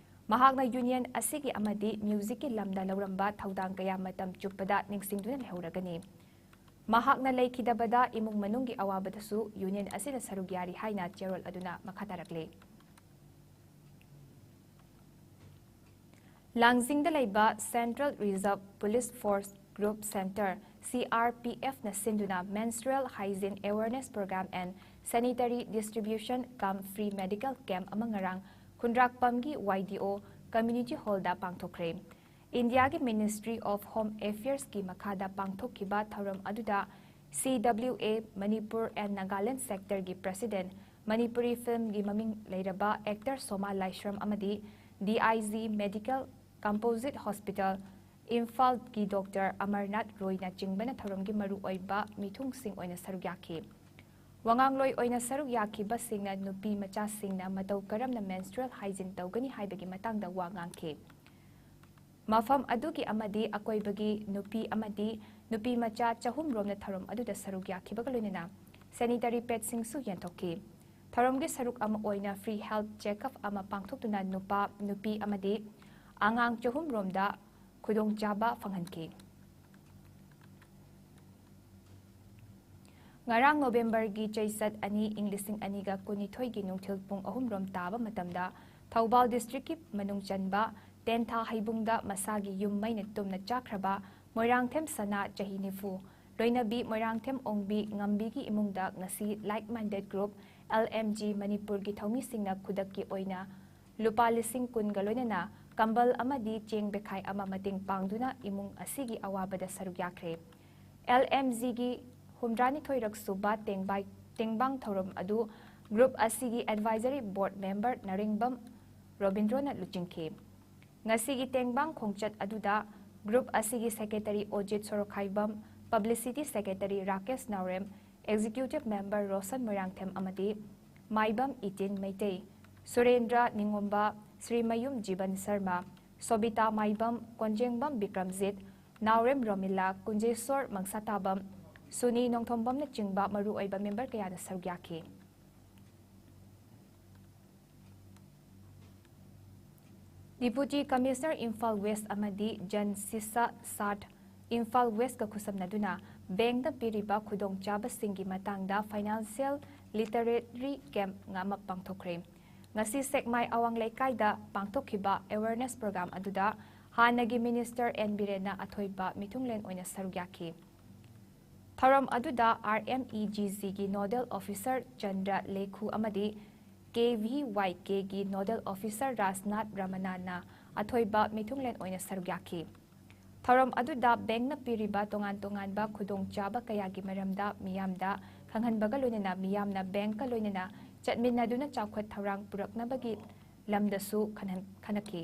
ꯃꯍꯥꯛꯅ ꯌꯨꯅꯤꯌꯟ ꯑꯁꯤꯒꯤ ꯑꯃꯗꯤ ꯃ꯭ꯌꯨꯖꯤꯛꯀꯤ ꯂꯝꯗ ꯂꯧꯔꯝꯕ ꯊꯧꯗꯥꯡ ꯀꯌꯥ ꯃꯇꯝ ꯆꯨꯞꯄꯗ ꯅꯤꯡꯁꯤꯡꯗꯨꯅ ꯂꯩꯍꯧꯔꯒꯅꯤ꯫ ꯃꯍꯥꯛꯅ ꯂꯩꯈꯤꯗꯕꯗ ꯏꯃꯨꯡ ꯃꯅꯨꯡꯒꯤ ꯑꯋꯥꯕꯗꯁꯨ ꯌꯨꯅꯤꯌꯟ ꯑꯁꯤꯅ ꯁꯔꯨꯛ ꯌꯥꯔꯤ ꯍꯥꯏꯅ ꯆꯦꯔꯣꯜ ꯑꯗꯨꯅ ꯃꯈꯥ ꯇꯥꯔꯛꯂꯤ꯫ ꯂꯥꯡꯖꯤꯡꯗ ꯂꯩꯕ Central Reserve Police Force Group Centre, C R P F ꯅ ꯁꯤꯟꯗꯨꯅ Menstrual Hygiene Awareness Programme and Sanitary Distribution cum Free Medical Camp ꯑꯃ ꯉꯔꯥꯡ ꯈꯨꯟꯗ꯭ꯔꯥꯛꯄꯝꯒꯤ Y D O Community Hall ꯗ ꯄꯥꯡꯊꯣꯛꯈ꯭ꯔꯦ꯫ ꯏꯟꯗꯤꯌꯥꯒꯤ Ministry of Home Affairs ꯀꯤ ꯃꯈꯥꯗ ꯄꯥꯡꯊꯣꯛꯈꯤꯕ ꯊꯧꯔꯝ ꯑꯗꯨꯗ C W A Manipur and Nagaland Sector ꯒꯤ President, ꯃꯅꯤꯄꯨꯔꯤ film ꯒꯤ ꯃꯃꯤꯡ ꯂꯩꯔꯕ actor ꯁꯣꯃꯥ ꯂꯥꯏꯁ꯭ꯔꯝ ꯑꯃꯗꯤ D I G Medical Composite Hospital, ꯏꯝꯐꯥꯜꯒꯤ Doctor ꯑꯃꯔꯅꯥꯊ ꯔꯣꯏꯅ ꯆꯤꯡꯕꯅ ꯊꯧꯔꯝꯒꯤ ꯃꯔꯨꯑꯣꯏꯕ ꯃꯤꯊꯨꯡꯁꯤꯡ ꯑꯣꯏꯅ ꯁꯔꯨꯛ ꯌꯥꯈꯤ꯫ ꯋꯥꯉꯥꯡꯂꯣꯏ ꯑꯣꯏꯅ ꯁꯔꯨꯛ ꯌꯥꯈꯤꯕꯁꯤꯡꯅ ꯅꯨꯄꯤ ꯃꯆꯥꯁꯤꯡꯅ ꯃꯇꯧ ꯀꯔꯝꯅ menstrual hygiene ꯇꯧꯒꯅꯤ ꯍꯥꯏꯕꯒꯤ ꯃꯇꯥꯡꯗ ꯋꯥ ꯉꯥꯡꯈꯤ꯫ ꯃꯐꯝ ꯑꯗꯨꯒꯤ ꯑꯃꯗꯤ ꯑꯀꯣꯏꯕꯒꯤ ꯅꯨꯄꯤ ꯑꯃꯗꯤ ꯅꯨꯄꯤ ꯃꯆꯥ ꯆꯍꯨꯝ ꯔꯣꯝꯅ ꯊꯧꯔꯝ ꯑꯗꯨꯗ ꯁꯔꯨꯛ ꯌꯥꯈꯤꯕꯒ ꯂꯣꯏꯅꯅ sanitary pad ꯁꯤꯡꯁꯨ ꯌꯦꯟꯊꯣꯛꯈꯤ꯫ ꯊꯧꯔꯝꯒꯤ ꯁꯔꯨꯛ ꯑꯃ ꯑꯣꯏꯅ free health checkup ꯑꯃ ꯄꯥꯡꯊꯣꯛꯇꯨꯅ ꯅꯨꯄꯥ, ꯅꯨꯄꯤ ꯑꯃꯗꯤ ꯑꯉꯥꯡ ꯆꯍꯨꯝ ꯔꯣꯝꯗ ꯈꯨꯗꯣꯡꯆꯥꯕ ꯐꯪꯍꯟꯈꯤ꯫ ꯉꯔꯥꯡ ꯅꯣꯕꯦꯝꯕꯔꯒꯤ ꯆꯩꯆꯠ ꯑꯅꯤ, ꯏꯪ ꯂꯤꯁꯤꯡ ꯑꯅꯤꯒ ꯀꯨꯟꯅꯤꯊꯣꯏꯒꯤ ꯅꯨꯡꯊꯤꯜ ꯄꯨꯡ ꯑꯍꯨꯝ ꯔꯣꯝ ꯇꯥꯕ ꯃꯇꯝꯗ ꯊꯧꯕꯥꯜ district ꯀꯤ ꯃꯅꯨꯡ ꯆꯟꯕ ꯇꯦꯟꯊꯥ ꯍꯩꯕꯨꯡꯗ ꯃꯁꯥꯒꯤ ꯌꯨꯝ ꯃꯩꯅ ꯇꯨꯝꯅ ꯆꯥꯛꯈ꯭ꯔꯕ ꯃꯣꯏꯔꯥꯡꯊꯦꯝ ꯁꯅꯥ, ꯆꯍꯤ ꯅꯤꯐꯨ, ꯂꯣꯏꯅꯕꯤ ꯃꯣꯏꯔꯥꯡꯊꯦꯝ ꯑꯣꯡꯕꯤ ꯉꯝꯕꯤꯒꯤ ꯏꯃꯨꯡꯗ ꯉꯁꯤ like minded group L M G ꯃꯅꯤꯄꯨꯔꯒꯤ ꯊꯧꯃꯤꯁꯤꯡꯅ ꯈꯨꯗꯛꯀꯤ ꯑꯣꯏꯅ ꯂꯨꯄꯥ ꯂꯤꯁꯤꯡ ꯀꯨꯟꯒ ꯂꯣꯏꯅꯅ ꯀꯝꯕꯜ ꯑꯃꯗꯤ ꯆꯦꯡ ꯕꯦꯈꯥꯏ ꯑꯃ ꯃꯇꯦꯡ ꯄꯥꯡꯗꯨꯅ ꯏꯃꯨꯡ ꯑꯁꯤꯒꯤ ꯑꯋꯥꯕꯗ ꯁꯔꯨꯛ ꯌꯥꯈ꯭ꯔꯦ꯫ L M G ꯒꯤ ꯍꯨꯝꯗ꯭ꯔꯥꯅꯤꯊꯣꯏꯔꯛ ꯁꯨꯕ ꯇꯦꯡꯕꯥꯏ-, ꯇꯦꯡꯕꯥꯡ ꯊꯧꯔꯝ ꯑꯗꯨ Group ꯑꯁꯤꯒꯤ Advisory Board Member ꯅꯔꯤꯡꯕꯝ ꯔꯣꯕꯤꯟꯗ꯭ꯔꯣꯅ ꯂꯨꯆꯤꯡꯈꯤ꯫ ꯉꯁꯤꯒꯤ ꯇꯦꯡꯕꯥꯡ ꯈꯣꯡꯆꯠ ꯑꯗꯨꯗ group ꯑꯁꯤꯒꯤ Secretary ꯑꯣꯖꯤꯠ ꯁꯣꯔꯣꯈꯥꯏꯕꯝ, Publicity Secretary ꯔꯥꯀꯦꯁ ꯅꯥꯎꯔꯦꯝ, Executive Member ꯔꯣꯁꯟ ꯃꯣꯏꯔꯥꯡꯊꯦꯝ ꯑꯃꯗꯤ ꯃꯥꯏꯕꯝ ꯏꯇꯤꯟ ꯃꯩꯇꯩ, ꯁꯨꯔꯦꯟꯗ꯭ꯔ ꯅꯤꯉꯣꯝꯕ, ꯁ꯭ꯔꯤꯃꯌꯨꯝ ꯖꯤꯕꯟ ꯁꯔꯃ, ꯁꯣꯕꯤꯇꯥ ꯃꯥꯏꯕꯝ, ꯀꯣꯟꯖꯦꯡꯕꯝ ꯕꯤꯀ꯭ꯔꯝꯖꯤꯠ, ꯅꯥꯎꯔꯦꯝ ꯔꯣꯃꯤꯂꯥ, ꯀꯨꯟꯖꯦꯁꯣꯔ ꯃꯪꯁꯥꯇꯥꯕꯝ, ꯁꯨꯅꯤ ꯅꯣꯡꯊꯣꯝꯕꯝꯅꯆꯤꯡꯕ ꯃꯔꯨꯑꯣꯏꯕ member ꯀꯌꯥꯅ ꯁꯔꯨꯛ ꯌꯥꯈꯤ꯫ Deputy Commissioner ꯏꯝꯐꯥꯜ West ꯑꯃꯗꯤ ꯖꯟ ꯁꯤꯁꯥ ꯁꯥꯠ ꯏꯝꯐꯥꯜ Westꯀ ꯈꯨꯠꯁꯝꯅꯗꯨꯅ bankꯅ ꯄꯤꯔꯤꯕ ꯈꯨꯗꯣꯡꯆꯥꯕꯁꯤꯡꯒꯤ ꯃꯇꯥꯡꯗ financial literacy camp ꯑꯃ ꯄꯥꯡꯊꯣꯛꯈ꯭ꯔꯦ꯫ ꯉꯁꯤ ꯁꯦꯛꯃꯥꯏ ꯑꯋꯥꯡ ꯂꯩꯀꯥꯏꯗ ꯄꯥꯡꯊꯣꯛꯈꯤꯕ awareness program ꯑꯗꯨꯗ ꯍꯥꯟꯅꯒꯤ Minister ꯑꯦꯟ ꯕꯤꯔꯦꯟꯅ ꯑꯊꯣꯏꯕ ꯃꯤꯊꯨꯡꯂꯦꯟ ꯑꯣꯏꯅ ꯁꯔꯨꯛ ꯌꯥꯈꯤ꯫ ꯊꯧꯔꯝ ꯑꯗꯨꯗ RMEGCꯒꯤ Nodal Officer ꯆꯟꯗ꯭ꯔ ꯂꯦꯈꯨ ꯑꯃꯗꯤ KVYKꯒꯤ Nodal Officer ꯔꯥꯖꯅꯥꯊ ꯔꯃꯅꯥꯅ ꯑꯊꯣꯏꯕ ꯃꯤꯊꯨꯡꯂꯦꯟ ꯑꯣꯏꯅ ꯁꯔꯨꯛ ꯌꯥꯈꯤ꯫ ꯊꯧꯔꯝ ꯑꯗꯨꯗ bankꯅ ꯄꯤꯔꯤꯕ ꯇꯣꯉꯥꯟ ꯇꯣꯉꯥꯟꯕ ꯈꯨꯗꯣꯡꯆꯥꯕ ꯀꯌꯥꯒꯤ ꯃꯔꯝꯗ ꯃꯤꯌꯥꯝꯗ ꯈꯪꯍꯟꯕꯒ ꯂꯣꯏꯅꯅ ꯃꯤꯌꯥꯝꯅ bankꯀ ꯂꯣꯏꯅꯅ ꯆꯠꯃꯤꯟꯅꯗꯨꯅ ꯆꯥꯎꯈꯠ ꯊꯧꯔꯥꯡ ꯄꯨꯔꯛꯅꯕꯒꯤ ꯂꯝꯗꯁꯨ ꯈꯟꯍꯟ-, ꯈꯟꯅꯈꯤ꯫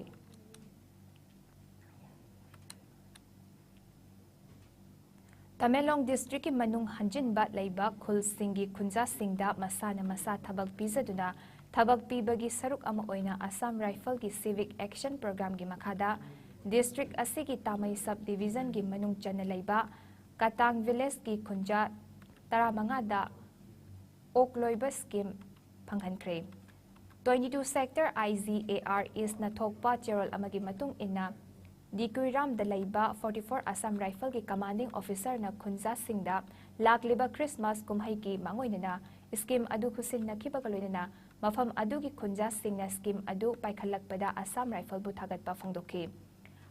ꯇꯃꯦꯡꯂꯣꯡ districtꯀꯤ ꯃꯅꯨꯡ ꯍꯟꯖꯤꯟꯕ ꯂꯩꯕ ꯈꯨꯜꯁꯤꯡꯒꯤ ꯈꯨꯟꯖꯥꯁꯤꯡꯗ ꯃꯁꯥꯅ ꯃꯁꯥ ꯊꯕꯛ ꯄꯤꯖꯗꯨꯅ ꯊꯕꯛ ꯄꯤꯕꯒꯤ ꯁꯔꯨꯛ ꯑꯃ ꯑꯣꯏꯅ Assam Riflesꯀꯤ Civic Action Programmeꯒꯤ ꯃꯈꯥꯗ district ꯑꯁꯤꯒꯤ ꯇꯥꯃꯩ sub divisionꯒꯤ ꯃꯅꯨꯡ ꯆꯟꯅ ꯂꯩꯕ ꯀꯇꯥꯡ villageꯀꯤ ꯈꯨꯟꯖꯥ ꯇꯔꯥꯃꯉꯥꯗ ꯑꯣꯛ ꯂꯣꯏꯕ scheme ꯐꯪꯍꯟꯈ꯭ꯔꯦ꯫ Twenty two sector IGAR Eastꯅ ꯊꯣꯛꯄ ꯆꯦꯔꯣꯜ ꯑꯃꯒꯤ ꯃꯇꯨꯡ ꯏꯟꯅ, ꯗꯤꯀꯨꯏꯔꯥꯝꯗ ꯂꯩꯕ forty four Assam Riflesꯀꯤ commanding officerꯅ ꯈꯨꯟꯖꯥꯁꯤꯡꯗ ꯂꯥꯛꯂꯤꯕ Christmas ꯀꯨꯝꯍꯩꯒꯤ ꯃꯥꯡꯑꯣꯏꯅꯅ scheme ꯑꯗꯨ ꯈꯨꯠꯁꯤꯟꯅꯈꯤꯕꯒ ꯂꯣꯏꯅꯅ ꯃꯐꯝ ꯑꯗꯨꯒꯤ ꯈꯨꯟꯖꯥꯁꯤꯡꯅ scheme ꯑꯗꯨ ꯄꯥꯏꯈꯠꯂꯛꯄꯗ Assam Riflesꯕꯨ ꯊꯥꯒꯠꯄ ꯐꯣꯡꯗꯣꯛꯈꯤ꯫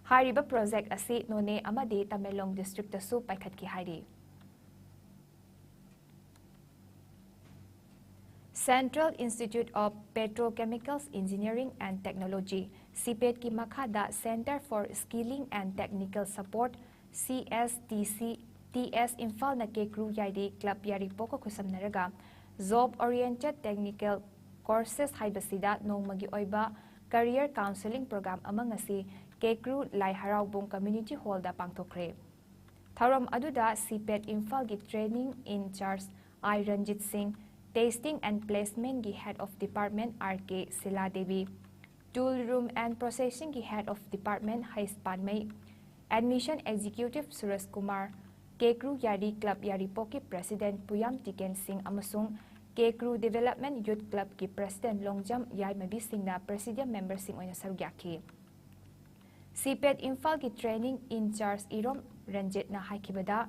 ꯍꯥꯏꯔꯤꯕ project ꯑꯁꯤ ꯅꯣꯅꯦ ꯑꯃꯗꯤ ꯇꯃꯦꯡꯂꯣꯡ districtꯇꯁꯨ ꯄꯥꯏꯈꯠꯈꯤ ꯍꯥꯏꯔꯤ꯫ Central Institute of Petrochemicals Engineering and Technology, CPETꯀꯤ ꯃꯈꯥꯗ Centre for Skilling and Technical Support, CSTC, TS ꯏꯝꯐꯥꯜꯅ ꯀꯦꯀ꯭ꯔꯨ ꯌꯥꯏꯔꯤ Club ꯌꯥꯏꯔꯤꯄꯣꯛꯀ ꯈꯨꯠꯁꯝꯅꯔꯒ Job Oriented Technical Courses ꯍꯥꯏꯕꯁꯤꯗ ꯅꯣꯡꯃꯒꯤ ꯑꯣꯏꯕ Career Counseling Program ꯑꯃ ꯉꯁꯤ ꯀꯦꯀ꯭ꯔꯨ ꯂꯥꯏ ꯍꯔꯥꯎꯕꯨꯡ Community Hallꯗ ꯄꯥꯡꯊꯣꯛꯈ꯭ꯔꯦ꯫ ꯊꯧꯔꯝ ꯑꯗꯨꯗ CPET ꯏꯝꯐꯥꯜꯒꯤ Training In Charge I Ranjit ꯁꯤꯡ, Testing and Placementꯒꯤ Head of Department R K Sheela Devi, Tool Room and Processingꯒꯤ Head of Department H ꯄꯥꯟꯃꯩ, Admission Executive ꯁꯨꯔꯖ ꯀꯨꯃꯥꯔ, ꯀꯦꯀ꯭ꯔꯨ ꯌꯥꯔꯤ Club ꯌꯥꯔꯤꯄꯣꯛꯀꯤ President ꯄꯨꯌꯥꯝ ꯇꯤꯀꯦꯟ ꯁꯤꯡ ꯑꯃꯁꯨꯡ ꯀꯦꯀ꯭ꯔꯨ Development Youth Clubꯀꯤ President ꯂꯣꯡꯖꯝ ꯌꯥꯏꯃꯕꯤ ꯁꯤꯡꯅ Presidium Memberꯁꯤꯡ ꯑꯣꯏꯅ ꯁꯔꯨꯛ ꯌꯥꯈꯤ꯫ CPET ꯏꯝꯐꯥꯜꯒꯤ Training In Charge Irom ꯔꯟꯖꯤꯠꯅ ꯍꯥꯏꯈꯤꯕꯗ,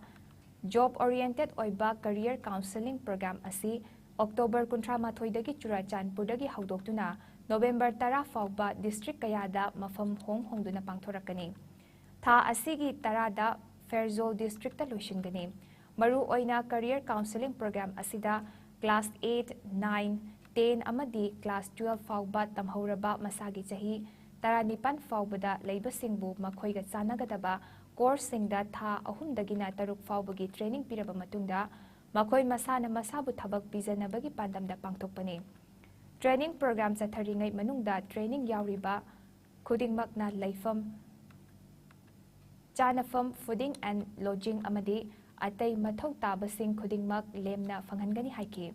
Job Oriented ꯑꯣꯏꯕ Career Counseling Program ꯑꯁꯤ October ꯀꯨꯟꯊ꯭ꯔꯥ ꯃꯥꯊꯣꯏꯗꯒꯤ ꯆꯨꯔꯥꯆꯥꯟꯄꯨꯔꯗꯒꯤ ꯍꯧꯗꯣꯛꯇꯨꯅ November ꯇꯔꯥ ꯐꯥꯎꯕ district ꯀꯌꯥꯗ ꯃꯐꯝ ꯍꯣꯡ ꯍꯣꯡꯗꯨꯅ ꯄꯥꯡꯊꯣꯔꯛꯀꯅꯤ꯫ ꯊꯥ ꯑꯁꯤꯒꯤ ꯇꯔꯥꯗ ꯐꯦꯔꯖꯣꯜ districtꯇ ꯂꯣꯏꯁꯤꯟꯒꯅꯤ꯫ ꯃꯔꯨꯑꯣꯏꯅ Career Counseling Program ꯑꯁꯤꯗ Class eight, nine, ten ꯑꯃꯗꯤ Class twelve ꯐꯥꯎꯕ ꯇꯝꯍꯧꯔꯕ ꯃꯁꯥꯒꯤ ꯆꯍꯤ ꯇꯔꯥꯅꯤꯄꯥꯟ ꯐꯥꯎꯕꯗ ꯂꯩꯕꯁꯤꯡꯕꯨ ꯃꯈꯣꯏꯒ ꯆꯥꯟꯅꯒꯗꯕ courseꯁꯤꯡꯗ ꯊꯥ ꯑꯍꯨꯝꯗꯒꯤꯅ ꯇꯔꯨꯛ ꯐꯥꯎꯕꯒꯤ training ꯄꯤꯔꯕ ꯃꯇꯨꯡꯗ ꯃꯈꯣꯏ ꯃꯁꯥꯅ ꯃꯁꯥꯕꯨ ꯊꯕꯛ ꯄꯤꯖꯅꯕꯒꯤ ꯄꯥꯟꯗꯝꯗ ꯄꯥꯡꯊꯣꯛꯄꯅꯤ꯫ Training program ꯆꯠꯊꯔꯤꯉꯩ ꯃꯅꯨꯡꯗ training ꯌꯥꯎꯔꯤꯕ ꯈꯨꯗꯤꯡꯃꯛꯅ ꯂꯩꯐꯝ, ꯆꯥꯅꯐꯝ, fooding and lodging ꯑꯃꯗꯤ ꯑꯇꯩ ꯃꯊꯧ ꯇꯥꯕꯁꯤꯡ ꯈꯨꯗꯤꯡꯃꯛ ꯂꯦꯝꯅ ꯐꯪꯍꯟꯒꯅꯤ ꯍꯥꯏꯈꯤ꯫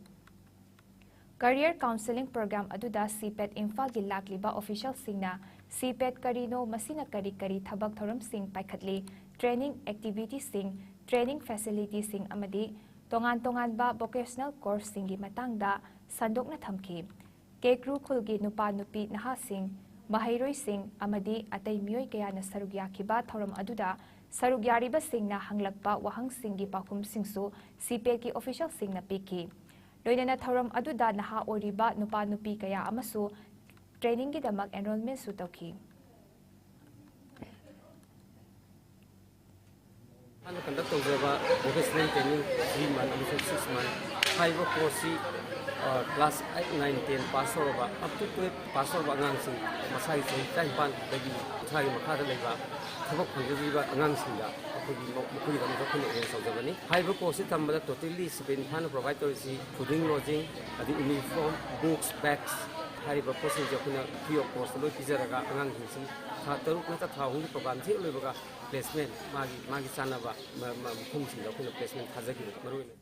Career Counseling Program ꯑꯗꯨꯗ CPET ꯏꯝꯐꯥꯜꯒꯤ ꯂꯥꯛꯂꯤꯕ officialꯁꯤꯡꯅ CPET ꯀꯔꯤꯅꯣ, ꯃꯁꯤꯅ ꯀꯔꯤ ꯀꯔꯤ ꯊꯕꯛ ꯊꯧꯔꯝꯁꯤꯡ ꯄꯥꯏꯈꯠꯂꯤ, training activityꯁꯤꯡ, training facilityꯁꯤꯡ ꯑꯃꯗꯤ ꯇꯣꯉꯥꯟ ꯇꯣꯉꯥꯟꯕ vocational courseꯁꯤꯡꯒꯤ ꯃꯇꯥꯡꯗ ꯁꯟꯗꯣꯛꯅ ꯊꯝꯈꯤ꯫ ꯀꯦꯀ꯭ꯔꯨ ꯈꯨꯜꯒꯤ ꯅꯨꯄꯥ ꯅꯨꯄꯤ ꯅꯍꯥꯁꯤꯡ, ꯃꯍꯩꯔꯣꯏꯁꯤꯡ ꯑꯃꯗꯤ ꯑꯇꯩ ꯃꯤꯑꯣꯏ ꯀꯌꯥꯅ ꯁꯔꯨꯛ ꯌꯥꯈꯤꯕ ꯊꯧꯔꯝ ꯑꯗꯨꯗ ꯁꯔꯨꯛ ꯌꯥꯔꯤꯕꯁꯤꯡꯅ ꯍꯪꯂꯛꯄ ꯋꯥꯍꯪꯁꯤꯡꯒꯤ ꯄꯥꯎꯈꯨꯝꯁꯤꯡꯁꯨ CPETꯀꯤ officialꯁꯤꯡꯅ ꯄꯤꯈꯤ꯫ ꯂꯣꯏꯅꯅ ꯊꯧꯔꯝ ꯑꯗꯨꯗ ꯅꯍꯥ ꯑꯣꯏꯔꯤꯕ ꯅꯨꯄꯥ ꯅꯨꯄꯤ ꯀꯌꯥ ꯑꯃꯁꯨ trainingꯒꯤꯗꯃꯛ enrollmentꯁꯨ ꯇꯧꯈꯤ꯫ ꯍꯥꯟꯅ conduct ꯇꯧꯖꯕ vocational training three month ꯑꯃꯁꯨꯡ six month ꯍꯥꯏꯔꯤꯕ courseꯁꯤ ꯑ, class eight, nine, ten pass ꯇꯧꯔꯕ, up to twelve pass ꯇꯧꯔꯕ ꯑꯉꯥꯡꯁꯤꯡ, ꯃꯁꯥꯒꯤ ꯆꯍꯤ ꯇꯔꯥꯅꯤꯄꯥꯟꯗꯒꯤ ꯀꯨꯟꯊ꯭ꯔꯥꯒꯤ ꯃꯈꯥꯗ ꯂꯩꯕ ꯊꯕꯛ ꯐꯪꯖꯗ꯭ꯔꯤꯕ ꯑꯉꯥꯡꯁꯤꯡꯗ ꯑꯩꯈꯣꯏꯒꯤ ꯃ-, ꯃꯈꯣꯏꯒꯤꯗꯃꯛꯇ ꯑꯩꯈꯣꯏꯅ arrange ꯇꯧꯖꯕꯅꯤ꯫ ꯍꯥꯏꯔꯤꯕ course ꯁꯤ ꯇꯝꯕꯗ totally ꯁꯤꯕꯦꯟ ꯏꯝꯐꯥꯜꯅ provide ꯇꯧꯔꯤꯁꯤ fooding, lodging, ꯑꯗꯩ uniform, books, bags ꯍꯥꯏꯔꯤꯕ ꯄꯣꯠꯁꯤꯡꯁꯦ ꯑꯩꯈꯣꯏꯅ free of cost ꯇ ꯂꯣꯏ ꯄꯤꯖꯔꯒ ꯑꯉꯥꯡꯁꯤꯡꯁꯤ ꯊꯥ ꯇꯔꯨꯛ ꯅꯠꯇ꯭ꯔ ꯊꯥ ꯑꯍꯨꯝꯒꯤ program ꯁꯤ ꯍꯦꯛ ꯂꯣꯏꯕꯒ placement, ꯃꯥꯒꯤ, ꯃꯥꯒꯤ ꯆꯥꯟꯅꯕ ꯃ-, ꯃ-, ꯃꯐꯝꯁꯤꯡꯗ ꯑꯩꯈꯣꯏꯅ placement ꯊꯥꯖꯈꯤꯕꯅꯤ꯫ ꯃꯔꯨꯑꯣꯏꯅ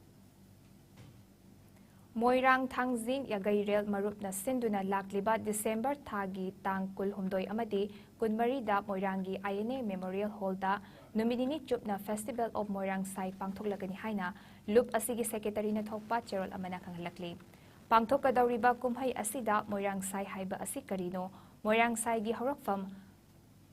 ꯃꯣꯏꯔꯥꯡ ꯊꯥꯡꯖꯤꯡ ꯌꯥꯒꯩꯔꯦꯜ ꯃꯔꯨꯞꯅ ꯁꯤꯟꯗꯨꯅ ꯂꯥꯛꯂꯤꯕ December ꯊꯥꯒꯤ ꯇꯥꯡ ꯀꯨꯟꯍꯨꯝꯗꯣꯏ ꯑꯃꯗꯤ ꯀꯨꯟꯃꯔꯤꯗ ꯃꯣꯏꯔꯥꯡꯒꯤ I N A Memorial Hall ꯗ ꯅꯨꯃꯤꯠ ꯅꯤꯅꯤ ꯆꯨꯞꯅ Festival of ꯃꯣꯏꯔꯥꯡ ꯁꯥꯏ ꯄꯥꯡꯊꯣꯛꯂꯒꯅꯤ ꯍꯥꯏꯅ ꯂꯨꯞ ꯑꯁꯤꯒꯤ secretary ꯅ ꯊꯣꯛꯄ ꯆꯦꯔꯣꯜ ꯑꯃꯅ ꯈꯪꯍꯜꯂꯛꯂꯤ꯫ ꯄꯥꯡꯊꯣꯛꯀꯗꯧꯔꯤꯕ ꯀꯨꯝꯍꯩ ꯑꯁꯤꯗ ꯃꯣꯏꯔꯥꯡ ꯁꯥꯏ ꯍꯥꯏꯕ ꯑꯁꯤ ꯀꯔꯤꯅꯣ, ꯃꯣꯏꯔꯥꯡ ꯁꯥꯏꯒꯤ ꯍꯧꯔꯛꯐꯝ,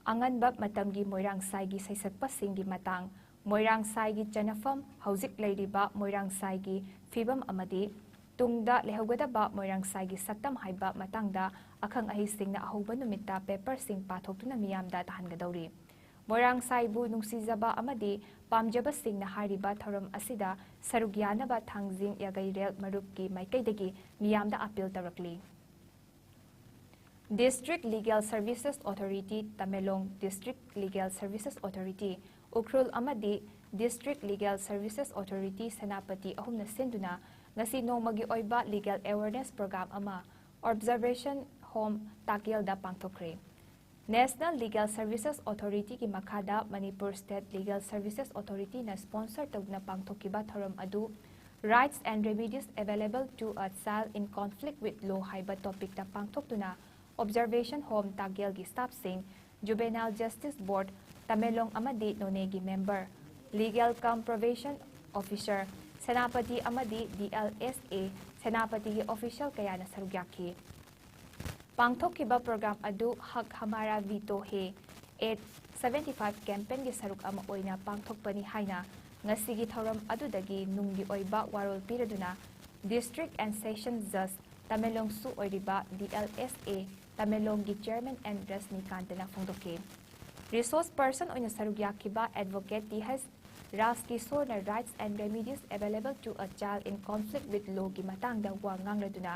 ꯑꯉꯟꯕ ꯃꯇꯝꯒꯤ ꯃꯣꯏꯔꯥꯡ ꯁꯥꯏꯒꯤ ꯁꯩꯁꯛꯄꯁꯤꯡꯒꯤ ꯃꯇꯥꯡ, ꯃꯣꯏꯔꯥꯡ ꯁꯥꯏꯒꯤ ꯆꯟꯅꯐꯝ, ꯍꯧꯖꯤꯛ ꯂꯩꯔꯤꯕ ꯃꯣꯏꯔꯥꯡ ꯁꯥꯏꯒꯤ ꯐꯤꯕꯝ ꯑꯃꯗꯤ ꯇꯨꯡꯗ ꯂꯩꯍꯧꯒꯗꯕ ꯃꯣꯏꯔꯥꯡ ꯁꯥꯏꯒꯤ ꯁꯛꯇꯝ ꯍꯥꯏꯕ ꯃꯇꯥꯡꯗ ꯑꯈꯪ ꯑꯍꯩꯁꯤꯡꯅ ꯑꯍꯧꯕ ꯅꯨꯃꯤꯠꯇ paper ꯁꯤꯡ ꯄꯥꯊꯣꯛꯇꯨꯅ ꯃꯤꯌꯥꯝꯗ ꯇꯥꯍꯟꯒꯗꯧꯔꯤ꯫ ꯃꯣꯏꯔꯥꯡ ꯁꯥꯏꯕꯨ ꯅꯨꯡꯁꯤꯖꯕ ꯑꯃꯗꯤ ꯄꯥꯝꯖꯕꯁꯤꯡꯅ ꯍꯥꯏꯔꯤꯕ ꯊꯧꯔꯝ ꯑꯁꯤꯗ ꯁꯔꯨꯛ ꯌꯥꯅꯕ ꯊꯥꯡꯖꯤꯡ ꯌꯥꯒꯩꯔꯦꯜ ꯃꯔꯨꯞꯀꯤ ꯃꯥꯏꯀꯩꯗꯒꯤ ꯃꯤꯌꯥꯝꯗ appeal ꯇꯧꯔꯛꯂꯤ꯫ District Legal Services Authority, Tamenglong, District Legal Services Authority, Ukhrul ꯑꯃꯗꯤ District Legal Services Authority, Senapati ꯑꯍꯨꯝꯅ ꯁꯤꯟꯗꯨꯅ ꯉꯁꯤ ꯅꯣꯡꯃꯒꯤ ꯑꯣꯏꯕ legal awareness program ꯑꯃ Observation Home ꯇꯥꯀꯦꯜꯗ ꯄꯥꯡꯊꯣꯛꯈ꯭ꯔꯦ꯫ National Legal Services Authority ꯒꯤ ꯃꯈꯥꯗ Manipur State Legal Services Authority ꯅ sponsor ꯇꯧꯗꯨꯅ ꯄꯥꯡꯊꯣꯛꯈꯤꯕ ꯊꯧꯔꯝ ꯑꯗꯨ Rights and Remedies Available to a Child in Conflict with Law ꯍꯥꯏꯕ topic ꯇ ꯄꯥꯡꯊꯣꯛꯇꯨꯅ Observation Home ꯇꯥꯀꯦꯜꯒꯤ staff ꯁꯤꯡ, Juvenile Justice Board, ꯇꯃꯦꯡꯂꯣꯡ ꯑꯃꯗꯤ ꯅꯣꯅꯦꯒꯤ member, Legal cum Probation Officer, Senapati ꯑꯃꯗꯤ D L S A, ꯁꯦꯅꯥꯄꯇꯤꯒꯤ official ꯀꯌꯥꯅ ꯁꯔꯨꯛ ꯌꯥꯈꯤ꯫ ꯄꯥꯡꯊꯣꯛꯈꯤꯕ program ꯑꯗꯨ ꯍꯛ ꯍꯃꯥꯔꯥ ꯚꯤꯇꯣ ꯍꯦ ꯑꯦꯠ seventy five campaign ꯒꯤ ꯁꯔꯨꯛ ꯑꯃ ꯑꯣꯏꯅ ꯄꯥꯡꯊꯣꯛꯄꯅꯤ ꯍꯥꯏꯅ ꯉꯁꯤꯒꯤ ꯊꯧꯔꯝ ꯑꯗꯨꯗꯒꯤ ꯅꯨꯡꯒꯤ ꯑꯣꯏꯕ ꯋꯥꯔꯣꯜ ꯄꯤꯔꯗꯨꯅ District and Session Judge ꯇꯃꯦꯡꯂꯣꯡꯁꯨ ꯑꯣꯏꯔꯤꯕ D L S A ꯇꯃꯦꯡꯂꯣꯡꯒꯤ Chairman N ꯔꯖꯅꯤꯀꯥꯟꯇꯅ ꯐꯣꯡꯗꯣꯛꯈꯤ꯫ Resource person ꯑꯣꯏꯅ ꯁꯔꯨꯛ ꯌꯥꯈꯤꯕ Advocate T H Raj ꯀꯤꯁꯣꯔꯅ Rights and Remedies Available to a Child in Conflict with Lawꯒꯤ ꯃꯇꯥꯡꯗ ꯋꯥ ꯉꯥꯡꯂꯗꯨꯅ,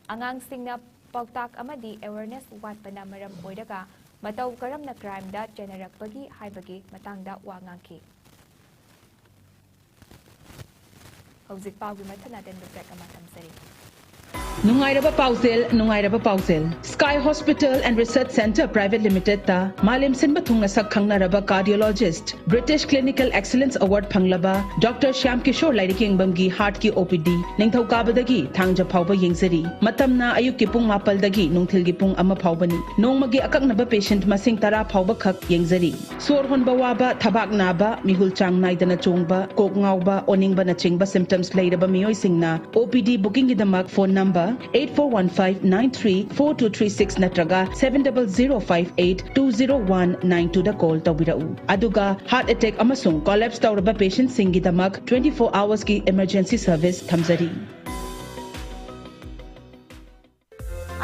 ꯑꯉꯥꯡꯁꯤꯡꯅ ꯄꯥꯎꯇꯥꯛ ꯑꯃꯗꯤ awareness ꯋꯥꯠꯄꯅ ꯃꯔꯝ ꯑꯣꯏꯔꯒ ꯃꯇꯧ ꯀꯔꯝꯅ crimeꯗ ꯆꯦꯟꯅꯔꯛꯄꯒꯤ ꯍꯥꯏꯕꯒꯤ ꯃꯇꯥꯡꯗ ꯋꯥ ꯉꯥꯡꯈꯤ꯫ ꯍꯧꯖꯤꯛ ꯄꯥꯎꯒꯤ ꯃꯊꯪ ꯑꯇꯦꯟꯕ break ꯑꯃ ꯊꯝꯖꯔꯤ꯫ ꯅꯨꯡꯉꯥꯏꯔꯕ ꯄꯥꯎꯖꯦꯜ, ꯅꯨꯡꯉꯥꯏꯔꯕ ꯄꯥꯎꯖꯦꯜ꯫ Sky Hospital and Research Centre Private Limitedꯇ ꯃꯥꯂꯦꯝ ꯁꯤꯟꯕ ꯊꯨꯡꯅ ꯁꯛ ꯈꯪꯅꯔꯕ cardiologist, British Clinical Excellence Award ꯐꯪꯂꯕ Doctor ꯁ꯭ꯌꯥꯝ ꯀꯤꯁꯣꯔ ꯂꯥꯏꯔꯤꯛ ꯌꯦꯡꯐꯝꯒꯤ heartꯀꯤ OPD ꯅꯤꯡꯊꯧꯀꯥꯕꯗꯒꯤ ꯊꯥꯡꯖ ꯐꯥꯎꯕ ꯌꯦꯡꯖꯔꯤ꯫ ꯃꯇꯝꯅ ꯑꯌꯨꯛꯀꯤ ꯄꯨꯡ ꯃꯥꯄꯜꯗꯒꯤ ꯅꯨꯡꯊꯤꯜꯒꯤ ꯄꯨꯡ ꯑꯃ ꯐꯥꯎꯕꯅꯤ꯫ ꯅꯣꯡꯃꯒꯤ ꯑꯀꯛꯅꯕ patient ꯃꯁꯤꯡ ꯇꯔꯥ ꯐꯥꯎꯕ ꯈꯛ ꯌꯦꯡꯖꯔꯤ꯫ ꯁꯣꯔ ꯍꯣꯟꯕ ꯋꯥꯕ, ꯊꯕꯥꯛ ꯅꯥꯕ, ꯃꯤꯍꯨꯜ ꯆꯥꯡ ꯅꯥꯏꯗꯅ ꯆꯣꯡꯕ, ꯀꯣꯛ ꯉꯥꯎꯕ, ꯑꯣꯅꯤꯡꯕꯅꯆꯤꯡꯕ symptoms ꯂꯩꯔꯕ ꯃꯤꯑꯣꯏꯁꯤꯡꯅ OPD bookingꯒꯤꯗꯃꯛ phone number eight four one five nine three four two three six ꯅꯠꯇ꯭ꯔꯒ seven double zero five eight two zero one nine twoꯗ call ꯇꯧꯕꯤꯔꯛꯎ꯫ ꯑꯗꯨꯒ heart attack ꯑꯃꯁꯨꯡ collapse ꯇꯧꯔꯕ patientꯁꯤꯡꯒꯤꯗꯃꯛ twenty four hoursꯀꯤ emergency service ꯊꯝꯖꯔꯤ꯫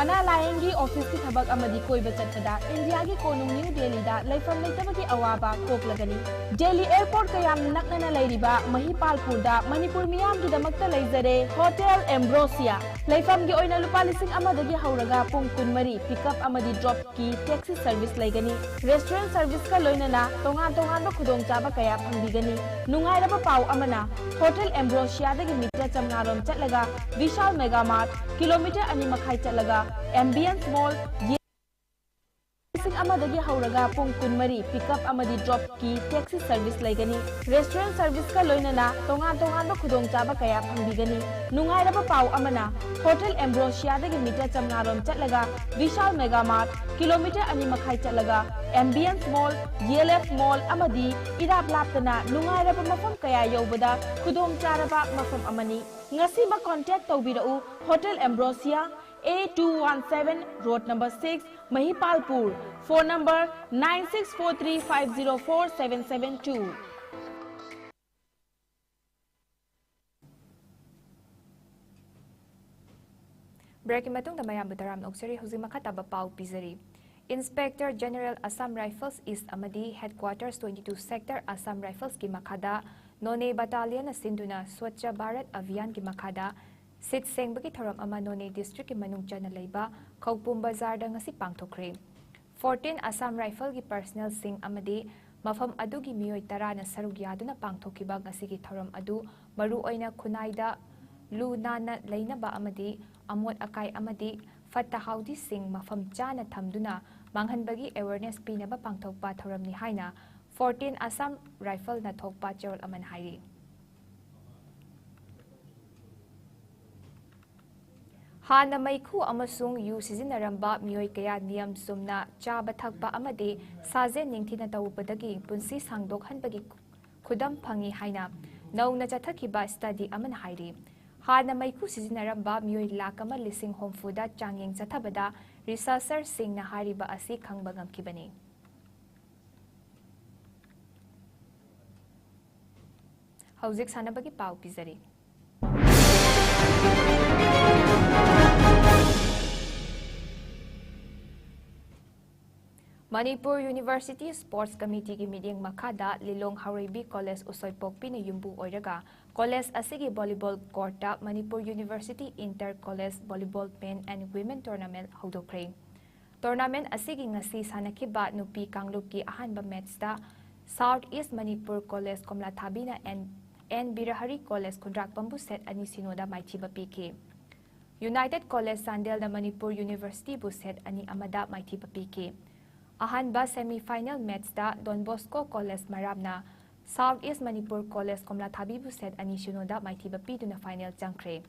ꯑꯅꯥ ꯂꯥꯌꯦꯡꯒꯤ officeꯀꯤ ꯊꯕꯛ ꯑꯃꯗꯤ ꯀꯣꯏꯕ ꯆꯠꯄꯗ ꯏꯟꯗꯤꯌꯥꯒꯤ ꯀꯣꯅꯨꯡ ꯅ꯭ꯌꯨ ꯗꯦꯜꯂꯤꯗ ꯂꯩꯐꯝ ꯂꯩꯇꯕꯒꯤ ꯑꯋꯥꯕ ꯀꯣꯛꯂꯒꯅꯤ꯫ ꯗꯦꯜꯂꯤ airportꯀ ꯌꯥꯝꯅ ꯅꯛꯅꯅ ꯂꯩꯔꯤꯕ ꯃꯍꯤꯄꯥꯜꯄꯨꯔꯗ ꯃꯅꯤꯄꯨꯔ ꯃꯤꯌꯥꯝꯒꯤꯗꯃꯛꯇ ꯂꯩꯖꯔꯦ Hotel Ambrosia꯫ ꯂꯩꯐꯝꯒꯤ ꯑꯣꯏꯅ ꯂꯨꯄꯥ ꯂꯤꯁꯤꯡ ꯑꯃꯗꯒꯤ ꯍꯧꯔꯒ ꯄꯨꯡ ꯀꯨꯟꯃꯔꯤ pickup ꯑꯃꯗꯤ dropꯀꯤ taxi service ꯂꯩꯒꯅꯤ꯫ Restaurant serviceꯀ ꯂꯣꯏꯅꯅ ꯇꯣꯉꯥꯟ ꯇꯣꯉꯥꯟꯕ ꯈꯨꯗꯣꯡꯆꯥꯕ ꯀꯌꯥ ꯐꯪꯕꯤꯒꯅꯤ꯫ ꯅꯨꯡꯉꯥꯏꯔꯕ ꯄꯥꯎ ꯑꯃꯅ, Hotel Ambrosiaꯗꯒꯤ meter ꯆꯥꯝꯃꯉꯥ ꯔꯣꯝ ꯆꯠꯂꯒ Vishal Mega Mart, kilometer ꯑꯅꯤ ꯃꯈꯥꯏ ꯆꯠꯂꯒ Ambience Mall, ꯂꯤꯁꯤꯡ ꯑꯃꯗꯒꯤ ꯍꯧꯔꯒ ꯄꯨꯡ ꯀꯨꯟꯃꯔꯤ pickup ꯑꯃꯗꯤ dropꯀꯤ taxi service ꯂꯩꯒꯅꯤ꯫ Restaurant serviceꯀ ꯂꯣꯏꯅꯅ ꯇꯣꯉꯥꯟ ꯇꯣꯉꯥꯟꯕ ꯈꯨꯗꯣꯡꯆꯥꯕ ꯀꯌꯥ ꯐꯪꯕꯤꯒꯅꯤ꯫ ꯅꯨꯡꯉꯥꯏꯔꯕ ꯄꯥꯎ ꯑꯃꯅ, Hotel Ambrosiaꯗꯒꯤ meter ꯆꯥꯝꯃꯉꯥ ꯔꯣꯝ ꯆꯠꯂꯒ Vishal Mega Mart, kilometer ꯑꯅꯤ ꯃꯈꯥꯏ ꯆꯠꯂꯒ Ambience Mall, DLF Mall ꯑꯃꯗꯤ ꯏꯔꯥꯞ ꯂꯥꯞꯇꯅ ꯅꯨꯡꯉꯥꯏꯔꯕ ꯃꯐꯝ ꯀꯌꯥ ꯌꯧꯕꯗ ꯈꯨꯗꯣꯡꯆꯥꯔꯕ ꯃꯐꯝ ꯑꯃꯅꯤ꯫ ꯉꯁꯤꯃꯛ contact ꯇꯧꯕꯤꯔꯛꯎ꯫ Hotel Ambrosia, A two one seven, road number six, Mahipalpur. Phone number nine six four three five zero four seven seven two. Breakꯀꯤ ꯃꯇꯨꯡꯗ ꯃꯌꯥꯝꯕꯨ ꯇꯔꯥꯝꯅ ꯑꯣꯛꯆꯔꯤ꯫ ꯍꯧꯖꯤꯛ ꯃꯈꯥ ꯇꯥꯕ ꯄꯥꯎ ꯄꯤꯖꯔꯤ꯫ Inspector General Assam Rifles East ꯑꯃꯗꯤ Headquarters twenty two Sector Assam Riflesꯀꯤ ꯃꯈꯥꯗ None Battalionꯅ ꯁꯤꯟꯗꯨꯅ Swachh Bharat Abhiyanꯒꯤ ꯃꯈꯥꯗ ꯁꯤꯠ ꯁꯦꯡꯕꯒꯤ ꯊꯧꯔꯝ ꯑꯃ None Districtꯀꯤ ꯃꯅꯨꯡ ꯆꯟꯅ ꯂꯩꯕ ꯈꯧꯄꯨꯝ ꯕꯖꯥꯔꯗ ꯉꯁꯤ ꯄꯥꯡꯊꯣꯛꯈ꯭ꯔꯦ꯫ Fourteen Assam Rifleꯒꯤ personnelꯁꯤꯡ ꯑꯃꯗꯤ ꯃꯐꯝ ꯑꯗꯨꯒꯤ ꯃꯤꯑꯣꯏ ꯇꯔꯥꯅ ꯁꯔꯨꯛ ꯌꯥꯗꯨꯅ ꯄꯥꯡꯊꯣꯛꯈꯤꯕ ꯉꯁꯤꯒꯤ ꯊꯧꯔꯝ ꯑꯗꯨ ꯃꯔꯨꯑꯣꯏꯅ ꯈꯨꯟꯅꯥꯏꯗ ꯂꯨ ꯅꯥꯟꯅ ꯂꯩꯅꯕ ꯑꯃꯗꯤ ꯑꯃꯣꯠ ꯑꯀꯥꯏ ꯑꯃꯗꯤ ꯐꯠꯇ ꯍꯥꯎꯗꯤꯁꯤꯡ ꯃꯐꯝ ꯆꯥꯅ ꯊꯝꯗꯨꯅ ꯃꯥꯡꯍꯟꯕꯒꯤ awareness ꯄꯤꯅꯕ ꯄꯥꯡꯊꯣꯛꯄ ꯊꯧꯔꯝꯅꯤ ꯍꯥꯏꯅ Fourteen Assam Rifleꯅ ꯊꯣꯛꯄ ꯆꯦꯔꯣꯜ ꯑꯃꯅ ꯍꯥꯏꯔꯤ꯫ ꯍꯥꯟꯅ ꯃꯩꯈꯨ ꯑꯃꯁꯨꯡ ꯌꯨ ꯁꯤꯖꯤꯟꯅꯔꯝꯕ ꯃꯤꯑꯣꯏ ꯀꯌꯥ ꯅꯤꯌꯝ ꯆꯨꯝꯅ ꯆꯥꯕ ꯊꯛꯄ ꯑꯃꯗꯤ ꯁꯥꯖꯦꯜ ꯅꯤꯡꯊꯤꯅ ꯇꯧꯕꯗꯒꯤ ꯄꯨꯟꯁꯤ ꯁꯥꯡꯗꯣꯛꯍꯟꯕꯒꯤ ꯈꯨꯗꯝ ꯐꯪꯏ ꯍꯥꯏꯅ ꯅꯧꯅ ꯆꯠꯊꯈꯤꯕ study ꯑꯃꯅ ꯍꯥꯏꯔꯤ꯫ ꯍꯥꯟꯅ ꯃꯩꯈꯨ ꯁꯤꯖꯤꯟꯅꯔꯝꯕ ꯃꯤꯑꯣꯏ ꯂꯥꯈ ꯑꯃ ꯂꯤꯁꯤꯡ ꯍꯨꯝꯐꯨꯗ ꯆꯥꯡꯌꯦꯡ ꯆꯠꯊꯕꯗ researcherꯁꯤꯡꯅ ꯍꯥꯏꯔꯤꯕ ꯑꯁꯤ ꯈꯪꯕ ꯉꯝꯈꯤꯕꯅꯤ꯫ ꯍꯧꯖꯤꯛ ꯁꯥꯟꯅꯕꯒꯤ ꯄꯥꯎ ꯄꯤꯖꯔꯤ꯫ ꯃꯅꯤꯄꯨꯔ University Sports Committeeꯒꯤ ꯃꯤꯠꯌꯦꯡ ꯃꯈꯥꯗ ꯂꯤꯂꯣꯡ ꯍꯥꯎꯔꯩꯕꯤ College ꯎꯁꯣꯏꯄꯣꯛꯄꯤꯅ ꯌꯨꯝꯕꯨ ꯑꯣꯏꯔꯒ college ꯑꯁꯤꯒꯤ volleyball courtꯇ Manipur University Inter College Volleyball Men and Women Tournament ꯍꯧꯗꯣꯛꯈ꯭ꯔꯦ꯫ Tournament ꯑꯁꯤꯒꯤ ꯉꯁꯤ ꯁꯥꯟꯅꯈꯤꯕ ꯅꯨꯄꯤ ꯀꯥꯡꯂꯨꯞꯀꯤ ꯑꯍꯥꯟꯕ matchꯇ South East Manipur College ꯀꯣꯝꯂꯥꯊꯥꯕꯤꯅ N, N Birahari College ꯈꯨꯟꯗ꯭ꯔꯥꯛꯄꯝꯕꯨ set ꯑꯅꯤ ꯁꯤꯅꯣꯗ ꯃꯥꯏꯊꯤꯕ ꯄꯤꯈꯤ꯫ United College ꯆꯥꯟꯗꯦꯜꯅ ꯃꯅꯤꯄꯨꯔ Universityꯕꯨ set ꯑꯅꯤ ꯑꯃꯗ ꯃꯥꯏꯊꯤꯕ ꯄꯤꯈꯤ꯫ ꯑꯍꯥꯟꯕ semi final matchꯇ Don Bosco College ꯃꯔꯥꯝꯅ South East Manipur College ꯀꯣꯝꯂꯥꯊꯥꯕꯤꯕꯨ set ꯑꯅꯤ ꯁꯤꯅꯣꯗ ꯃꯥꯏꯊꯤꯕ ꯄꯤꯗꯨꯅ final ꯆꯪꯈ꯭ꯔꯦ꯫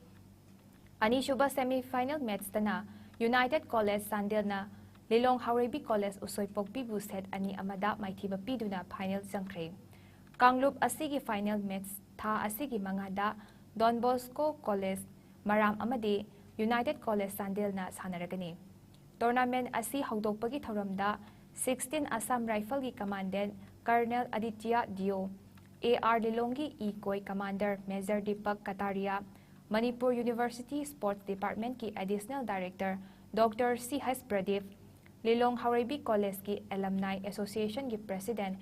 ꯑꯅꯤꯁꯨꯕ semi final matchꯇꯅ United College ꯆꯥꯟꯗꯦꯜꯅ ꯂꯤꯂꯣꯡ ꯍꯥꯎꯔꯩꯕꯤ College ꯎꯁꯣꯏꯄꯣꯛꯄꯤꯕꯨ set ꯑꯅꯤ ꯑꯃꯗ ꯃꯥꯏꯊꯤꯕ ꯄꯤꯗꯨꯅ final ꯆꯪꯈ꯭ꯔꯦ꯫ ꯀꯥꯡꯂꯨꯞ ꯑꯁꯤꯒꯤ final match ꯊꯥ ꯑꯁꯤꯒꯤ ꯃꯉꯥꯗ Don Bosco College ꯃꯔꯥꯝ ꯑꯃꯗꯤ United College ꯆꯥꯟꯗꯦꯜꯅ ꯁꯥꯟꯅꯔꯒꯅꯤ꯫ Tournament ꯑꯁꯤ ꯍꯧꯗꯣꯛꯄꯒꯤ ꯊꯧꯔꯝꯗ sixteen Assam Rifleꯒꯤ Commandant Colonel Aditya Deo, A R ꯂꯤꯂꯣꯡꯒꯤ E ꯀꯣꯏ Commander Major Deepak Kataria, Manipur University Sports Departmentꯀꯤ Additional Director Doctor C H Pradeep, ꯂꯤꯂꯣꯡ ꯍꯥꯎꯔꯩꯕꯤ ꯀꯣꯂꯦꯖꯀꯤ ꯑꯦꯂꯝꯅꯥꯏ ꯑꯦꯁꯣꯁꯤꯌꯦꯁꯟꯒꯤ ꯄ꯭ꯔꯦꯁꯤꯗꯦꯟꯠ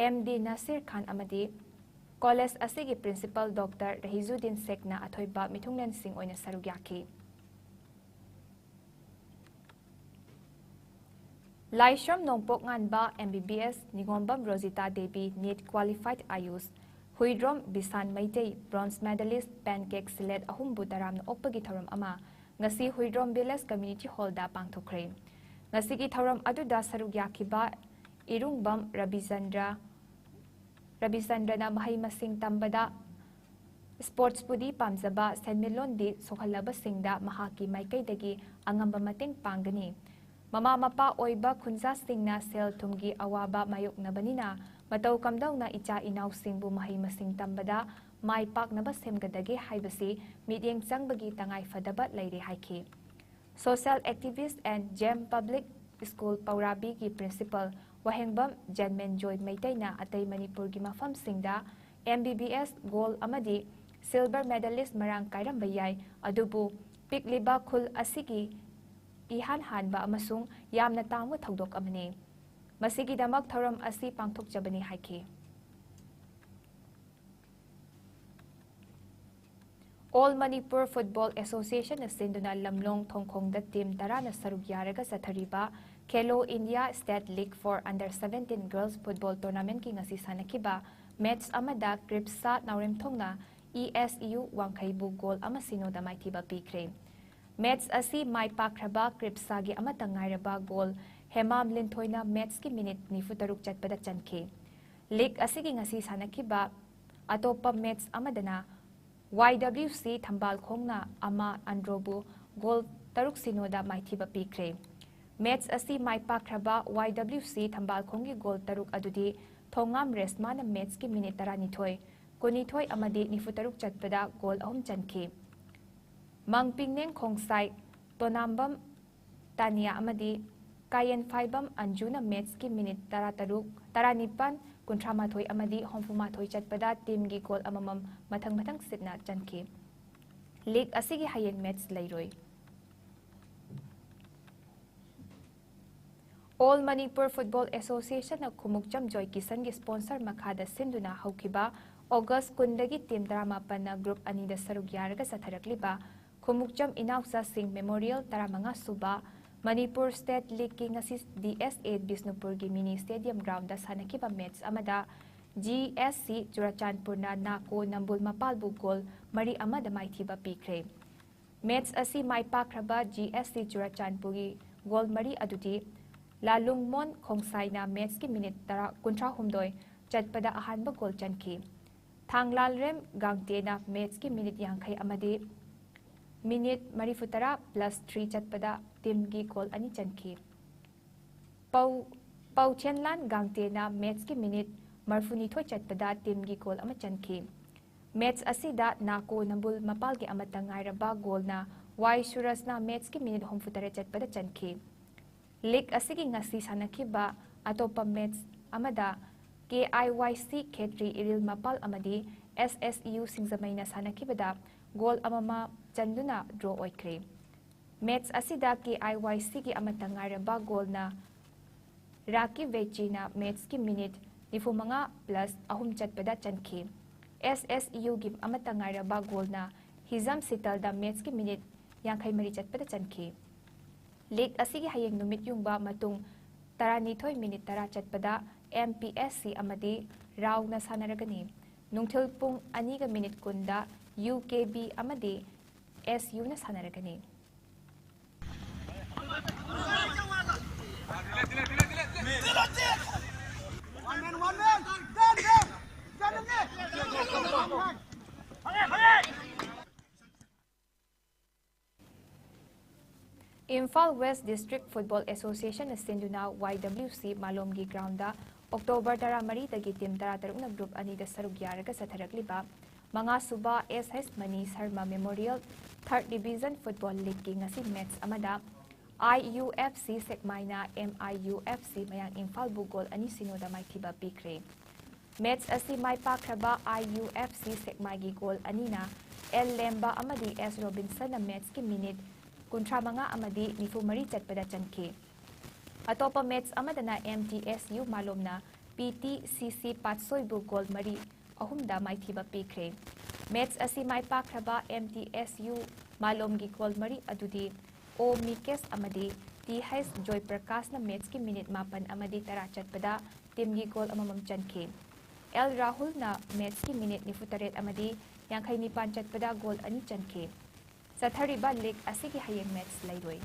ꯑꯦꯝ ꯗꯤ ꯅꯁꯤꯔ ꯈꯥꯟ ꯑꯃꯗꯤ ꯀꯣꯂꯦꯖ ꯑꯁꯤꯒꯤ ꯄ꯭ꯔꯤꯟꯁꯤꯄꯥꯜ ꯗꯣꯛꯇꯔ ꯔꯍꯤꯖꯨꯗꯤꯟ ꯁꯦꯈꯅ ꯑꯊꯣꯏꯕ ꯃꯤꯊꯨꯡꯂꯦꯟꯁꯤꯡ ꯑꯣꯏꯅ ꯁꯔꯨꯛ ꯌꯥꯈꯤ꯫ ꯂꯥꯏꯁ꯭ꯔꯝ ꯅꯣꯡꯄꯣꯛ ꯉꯥꯟꯕ M B B S Ningombam Rojita Devi NEET qualified Ayush Huidrom Bishan Meitei bronze medalist pencak silat ꯑꯍꯨꯝꯕꯨ ꯇꯔꯥꯝꯅ ꯑꯣꯛꯄꯒꯤ ꯊꯧꯔꯝ ꯑꯃ ꯉꯁꯤ ꯍꯨꯏꯗ꯭ꯔꯣꯝ ꯚꯤꯂꯦꯖ ꯀꯝꯃ꯭ꯌꯨꯅꯤꯇꯤ ꯍꯣꯜꯗ ꯄꯥꯡꯊꯣꯛꯈ꯭ꯔꯦ꯫ ꯉꯁꯤꯒꯤ ꯊꯧꯔꯝ ꯑꯗꯨꯗ ꯁꯔꯨꯛ ꯌꯥꯈꯤꯕ ꯏꯔꯨꯡꯕꯝ ꯔꯕꯤꯆꯟꯗ꯭ꯔ, ꯔꯕꯤꯆꯟꯗ꯭ꯔꯅ ꯃꯍꯩ ꯃꯁꯤꯡ ꯇꯝꯕꯗ ꯁ꯭ꯄꯣꯔꯠꯁꯄꯨꯗꯤ ꯄꯥꯝꯖꯕ ꯁꯦꯟꯃꯤꯠꯂꯣꯟꯗꯤ ꯁꯣꯛꯍꯜꯂꯕꯁꯤꯡꯗ ꯃꯍꯥꯛꯀꯤ ꯃꯥꯏꯀꯩꯗꯒꯤ ꯑꯉꯝꯕ ꯃꯇꯦꯡ ꯄꯥꯡꯒꯅꯤ꯫ ꯃꯃꯥ ꯃꯄꯥ ꯑꯣꯏꯕ ꯈꯨꯟꯖꯥꯁꯤꯡꯅ ꯁꯦꯜ ꯊꯨꯝꯒꯤ ꯑꯋꯥꯕ ꯃꯥꯌꯣꯛꯅꯕꯅꯤꯅ ꯃꯇꯧ ꯀꯝꯗꯧꯅ ꯏꯆꯥ ꯏꯅꯥꯎꯁꯤꯡꯕꯨ ꯃꯍꯩ ꯃꯁꯤꯡ ꯇꯝꯕꯗ ꯃꯥꯏ ꯄꯥꯛꯅꯕ ꯁꯦꯝꯒꯗꯒꯦ ꯍꯥꯏꯕꯁꯤ ꯃꯤꯠꯌꯦꯡ ꯆꯪꯕꯒꯤ ꯇꯉꯥꯏ ꯐꯗꯕ ꯂꯩꯔꯦ ꯍꯥꯏꯈꯤ꯫ Social activist and Gem Public School ꯄꯧꯔꯥꯕꯤꯒꯤ ꯄ꯭ꯔꯤꯟꯁꯤꯄꯥꯜ ꯋꯥꯍꯦꯡꯕꯝ ꯖꯦꯟꯃꯦꯟꯖꯣꯏ ꯃꯩꯇꯩꯅ ꯑꯇꯩ ꯃꯅꯤꯄꯨꯔꯒꯤ ꯃꯐꯝꯁꯤꯡꯗ M B B S goal ꯑꯃꯗꯤ ꯁꯤꯜꯚꯔ ꯃꯦꯗꯥꯂꯤꯁ ꯃꯔꯥꯡ ꯀꯥꯏꯔꯝꯕ ꯌꯥꯏ, ꯑꯗꯨꯕꯨ ꯄꯤꯛꯂꯤꯕ ꯈꯨꯜ ꯑꯁꯤꯒꯤ ꯏꯍꯥꯟ ꯍꯥꯟꯕ ꯑꯃꯁꯨꯡ ꯌꯥꯝꯅ ꯇꯥꯡꯕ ꯊꯧꯗꯣꯛ ꯑꯃꯅꯤ꯫ ꯃꯁꯤꯒꯤꯗꯃꯛ ꯊꯧꯔꯝ ꯑꯁꯤ ꯄꯥꯡꯊꯣꯛꯆꯕꯅꯤ ꯍꯥꯏꯈꯤ꯫ All Manipur Football Associationꯅ ꯁꯤꯟꯗꯨꯅ ꯂꯝꯂꯣꯡ ꯊꯣꯡꯈꯣꯡꯗ ꯇꯤꯝ ꯇꯔꯥꯅ ꯁꯔꯨꯛ ꯌꯥꯔꯒ ꯆꯠꯊꯔꯤꯕ Khelo India State League for Under Seventeen Girls Football Tournamentꯀꯤ ꯉꯁꯤ ꯁꯥꯟꯅꯈꯤꯕ ꯃꯦꯆ ꯑꯃꯗ ꯀ꯭ꯔꯤꯞꯁꯥ ꯅꯥꯎꯔꯦꯝꯊꯣꯡꯅ ꯏ ꯑꯦꯁ ꯌꯨ ꯋꯥꯡꯈꯩꯕꯨ ꯒꯣꯜ ꯑꯃ ꯁꯤꯅꯣꯗ ꯃꯥꯏꯊꯤꯕ ꯄꯤꯈ꯭ꯔꯦ꯫ ꯃꯦꯆ ꯑꯁꯤ ꯃꯥꯏ ꯄꯥꯛꯈ꯭ꯔꯕ ꯀ꯭ꯔꯤꯞꯁꯥꯒꯤ ꯑꯃꯠꯇ ꯉꯥꯏꯔꯕ ꯒꯣꯜ ꯍꯦꯃꯥꯝ ꯂꯤꯟꯊꯣꯏꯅ ꯃꯦꯆꯀꯤ ꯃꯤꯅꯤꯠ ꯅꯤꯐꯨ ꯇꯔꯨꯛ ꯆꯠꯄꯗ ꯆꯟꯈꯤ꯫ ꯂꯤꯒ ꯑꯁꯤꯒꯤ ꯉꯁꯤ ꯁꯥꯟꯅꯈꯤꯕ ꯑꯇꯣꯞꯄ ꯃꯦꯆ ꯑꯃꯗꯅ ꯋꯥꯏ ꯗꯕ꯭ꯂꯤꯎ ꯁꯤ ꯊꯝꯕꯥꯜꯈꯣꯡꯅ ꯑꯃ ꯑꯟꯗ꯭ꯔꯣꯕꯨ ꯒꯣꯜ ꯇꯔꯨꯛ ꯁꯤꯅꯣꯗ ꯃꯥꯏꯊꯤꯕ ꯄꯤꯈ꯭ꯔꯦ꯫ ꯃꯦꯆ ꯑꯁꯤ ꯃꯥꯏ ꯄꯥꯛꯈ꯭ꯔꯕ ꯋꯥꯏ ꯗꯕ꯭ꯂꯤꯎ ꯁꯤ ꯊꯝꯕꯥꯜꯈꯣꯡꯒꯤ ꯒꯣꯜ ꯇꯔꯨꯛ ꯑꯗꯨꯗꯤ ꯊꯣꯉꯥꯝ ꯔꯦꯁꯃꯥꯅ ꯃꯦꯆꯀꯤ ꯃꯤꯅꯤꯠ ꯇꯔꯥꯅꯤꯊꯣꯏ, ꯀꯨꯟꯅꯤꯊꯣꯏ ꯑꯃꯗꯤ ꯅꯤꯐꯨ ꯇꯔꯨꯛ ꯆꯠꯄꯗ ꯒꯣꯜ ꯑꯍꯨꯝ ꯆꯟꯈꯤ꯫ ꯃꯪ ꯄꯤꯡꯅꯦꯡ ꯈꯣꯡꯁꯥꯏ ꯇꯣꯅꯥꯝꯕꯝ ꯇꯥꯅꯤꯌꯥ ꯑꯃꯗꯤ ꯀꯥꯌꯦꯟꯐꯥꯏꯕꯝ ꯑꯟꯖꯨꯅ ꯃꯦꯆꯀꯤ ꯃꯤꯅꯤꯠ ꯇꯔꯥꯇꯔꯨꯛ, ꯇꯔꯥꯅꯤꯄꯥꯟ, ꯀꯨꯟꯊ꯭ꯔꯥꯃꯥꯊꯣꯏ ꯑꯃꯗꯤ ꯍꯨꯝꯐꯨꯃꯥꯊꯣꯏ ꯆꯠꯄꯗ ꯇꯤꯝꯒꯤ ꯒꯣꯜ ꯑꯃꯃꯝ ꯃꯊꯪ ꯃꯊꯪ ꯁꯤꯠꯅ ꯆꯟꯈꯤ꯫ ꯂꯤꯒ ꯑꯁꯤꯒꯤ ꯍꯌꯦꯡ ꯃꯦꯆ ꯂꯩꯔꯣꯏ꯫ All Manipur Football Association ꯅ ꯈꯨꯃꯨꯛꯆꯝ ꯖꯣꯏ ꯀꯤꯁꯟꯒꯤ sponsor ꯃꯈꯥꯗ ꯁꯤꯟꯗꯨꯅ ꯍꯧꯈꯤꯕ August ꯀꯨꯟꯗꯒꯤ team ꯇꯔꯥꯃꯥꯄꯟꯅ group ꯑꯅꯤꯗ ꯁꯔꯨꯛ ꯌꯥꯔꯒ ꯆꯠꯊꯔꯛꯂꯤꯕ ꯈꯨꯃꯨꯛꯆꯝ ꯏꯅꯥꯎꯆꯥꯁꯤꯡ Memorial ꯇꯔꯥꯃꯉꯥ ꯁꯨꯕ Manipur State League ꯀꯤ ꯉꯁꯤ D S A ꯕꯤꯁꯅꯨꯄꯨꯔꯒꯤ mini stadium ground ꯗ ꯁꯥꯟꯅꯈꯤꯕ match ꯑꯃꯗ G S C ꯆꯨꯔꯆꯥꯟꯄꯨꯔꯅ ꯅꯥꯀꯣ ꯅꯝꯕꯨꯜ ꯃꯄꯥꯜꯕꯨ goal ꯃꯔꯤ ꯑꯃꯗ ꯃꯥꯏꯊꯤꯕ ꯄꯤꯈ꯭ꯔꯦ꯫ Match ꯑꯁꯤ ꯃꯥꯏ ꯄꯥꯛꯈ꯭ꯔꯕ G S C ꯆꯨꯔꯆꯥꯟꯄꯨꯔꯒꯤ goal ꯃꯔꯤ ꯑꯗꯨꯗꯤ ꯂꯥꯂꯨꯡꯃꯣꯟ ꯈꯣꯡꯁꯥꯏꯅ match ꯀꯤ minute ꯇꯔꯥ, ꯀꯨꯟꯊ꯭ꯔꯥꯍꯨꯝꯗꯣꯏ ꯆꯠꯄꯗ ꯑꯍꯥꯟꯕ goal ꯆꯟꯈꯤ꯫ ꯊꯥꯡꯂꯥꯜꯔꯦꯝ ꯒꯥꯡꯇꯦꯅ match ꯀꯤ minute ꯌꯥꯡꯈꯩ ꯑꯃꯗꯤ minute ꯃꯔꯤꯐꯨꯇꯔꯥ plus three ꯆꯠꯄꯗ team ꯒꯤ goal ꯑꯅꯤ ꯆꯟꯈꯤ꯫ ꯄꯧ-, ꯄꯧꯆꯦꯟꯂꯥꯟ ꯒꯥꯡꯇꯦꯅ match ꯀꯤ minute ꯃꯔꯤꯐꯨꯅꯤꯊꯣꯏ ꯆꯠꯄꯗ team ꯒꯤ goal ꯑꯃ ꯆꯟꯈꯤ꯫ Match ꯑꯁꯤꯗ ꯅꯥꯀꯣ ꯅꯝꯕꯨꯜ ꯃꯄꯥꯜꯒꯤ ꯑꯃꯠꯇ ꯉꯥꯏꯔꯕ goal ꯅ ꯋꯥꯏ ꯁꯨꯔꯖꯅ match ꯀꯤ minute ꯍꯨꯝꯐꯨꯇꯔꯦꯠ ꯆꯠꯄꯗ ꯆꯟꯈꯤ꯫ League ꯑꯁꯤꯒꯤ ꯉꯁꯤ ꯁꯥꯟꯅꯈꯤꯕ ꯑꯇꯣꯞꯄ match ꯑꯃꯗ K I Y C ꯈꯦꯇ꯭ꯔꯤ ꯏꯔꯤꯜ ꯃꯄꯥꯜ ꯑꯃꯗꯤ S S U ꯁꯤꯡꯖꯃꯩꯅ ꯁꯥꯟꯅꯈꯤꯕꯗ goal ꯑꯃꯃ ꯆꯟꯗꯨꯅ draw ꯑꯣꯏꯈ꯭ꯔꯦ꯫ Match ꯑꯁꯤꯗ K I Y C ꯒꯤ ꯑꯃꯠꯇ ꯉꯥꯏꯔꯕ goal ꯅ ꯔꯥꯀꯤ ꯕꯦꯆꯤꯅ match ꯀꯤ minute ꯅꯤꯐꯨꯃꯉꯥ plus ꯑꯍꯨꯝ ꯆꯠꯄꯗ ꯆꯟꯈꯤ꯫ S S U ꯒꯤ ꯑꯃꯠꯇ ꯉꯥꯏꯔꯕ goal ꯅ ꯍꯤꯖꯝ ꯁꯤꯇꯜꯗ match ꯀꯤ minute ꯌꯥꯡꯈꯩ ꯃꯔꯤ ꯆꯠꯄꯗ ꯆꯟꯈꯤ꯫ League ꯑꯁꯤꯒꯤ ꯍꯌꯦꯡ ꯅꯨꯃꯤꯠ ꯌꯨꯡꯕ ꯃꯇꯨꯡ ꯇꯔꯥꯅꯤꯊꯣꯏ minute ꯇꯔꯥ ꯆꯠꯄꯗ M P S C ꯑꯃꯗꯤ ꯔꯥꯎꯅ ꯁꯥꯟꯅꯔꯒꯅꯤ꯫ ꯅꯨꯡꯊꯤꯜ ꯄꯨꯡ ꯑꯅꯤꯒ minute ꯀꯨꯟꯗ U K B ꯑꯃꯗꯤ S U ꯅ ꯁꯥꯟꯅꯔꯒꯅꯤ꯫ Imphal West District Football Association ꯅ ꯁꯤꯟꯗꯨꯅ Y W C ꯃꯥꯂꯣꯝꯒꯤ ground ꯗ October ꯇꯔꯥꯃꯔꯤꯗꯒꯤ team ꯇꯔꯥꯇꯔꯨꯛꯅ group ꯑꯅꯤꯗ ꯁꯔꯨꯛ ꯌꯥꯔꯒ ꯆꯠꯊꯔꯛꯂꯤꯕ ꯃꯉꯥꯁꯨꯕ S H Mani Sharma Memorial Third Division Football League ꯀꯤ ꯉꯁꯤ match ꯑꯃꯗ I U F C ꯁꯦꯛꯃꯥꯏꯅ M I U F C ꯃꯌꯥꯡ ꯏꯝꯐꯥꯜꯕꯨ goal ꯑꯅꯤ ꯁꯤꯅꯣꯗ ꯃꯥꯏꯊꯤꯕ ꯄꯤꯈ꯭ꯔꯦ꯫ Match ꯑꯁꯤ ꯃꯥꯏ ꯄꯥꯛꯈ꯭ꯔꯕ I U F C ꯁꯦꯛꯃꯥꯏꯒꯤ goal ꯑꯅꯤꯅ L ꯂꯦꯝꯕ ꯑꯃꯗꯤ S ꯔꯣꯕꯤꯟꯁꯟꯅ match ꯀꯤ minute ꯀꯨꯟꯊ꯭ꯔꯥꯃꯉꯥ ꯑꯃꯗꯤ ꯅꯤꯐꯨꯃꯔꯤ ꯆꯠꯄꯗ ꯆꯟꯈꯤ꯫ ꯑꯇꯣꯞꯄ ꯃꯦꯆ ꯑꯃꯗꯅ M T S U ꯃꯥꯂꯣꯝꯅ P T C C ꯄꯥꯠꯁꯣꯏꯕꯨ ꯒꯣꯜ ꯃꯔꯤ, ꯑꯍꯨꯝꯗ ꯃꯥꯏꯊꯤꯕ ꯄꯤꯈ꯭ꯔꯦ꯫ ꯃꯦꯆ ꯑꯁꯤ ꯃꯥꯏ ꯄꯥꯛꯈ꯭ꯔꯕ M T S U ꯃꯥꯂꯣꯝꯒꯤ ꯒꯣꯜ ꯃꯔꯤ ꯑꯗꯨꯗꯤ O Mikes ꯑꯃꯗꯤ T H Joy Prakashꯅ ꯃꯦꯆꯀꯤ ꯃꯤꯅꯤꯠ ꯃꯥꯄꯟ ꯑꯃꯗꯤ ꯇꯔꯥ ꯆꯠꯄꯗ ꯇꯤꯝꯒꯤ ꯒꯣꯜ ꯑꯃꯃꯝ ꯆꯟꯈꯤ꯫ L Rahulꯅ ꯃꯦꯆꯀꯤ ꯃꯤꯅꯤꯠ ꯅꯤꯐꯨ ꯇꯔꯦꯠ ꯑꯃꯗꯤ ꯌꯥꯡꯈꯩ ꯅꯤꯄꯥꯟ ꯆꯠꯄꯗ ꯒꯣꯜ ꯑꯅꯤ ꯆꯟꯈꯤ꯫ ꯆꯠꯊꯔꯤꯕ ꯂꯤꯒ ꯑꯁꯤꯒꯤ ꯍꯌꯦꯡ ꯃꯦꯆ ꯂꯩꯔꯣꯏ꯫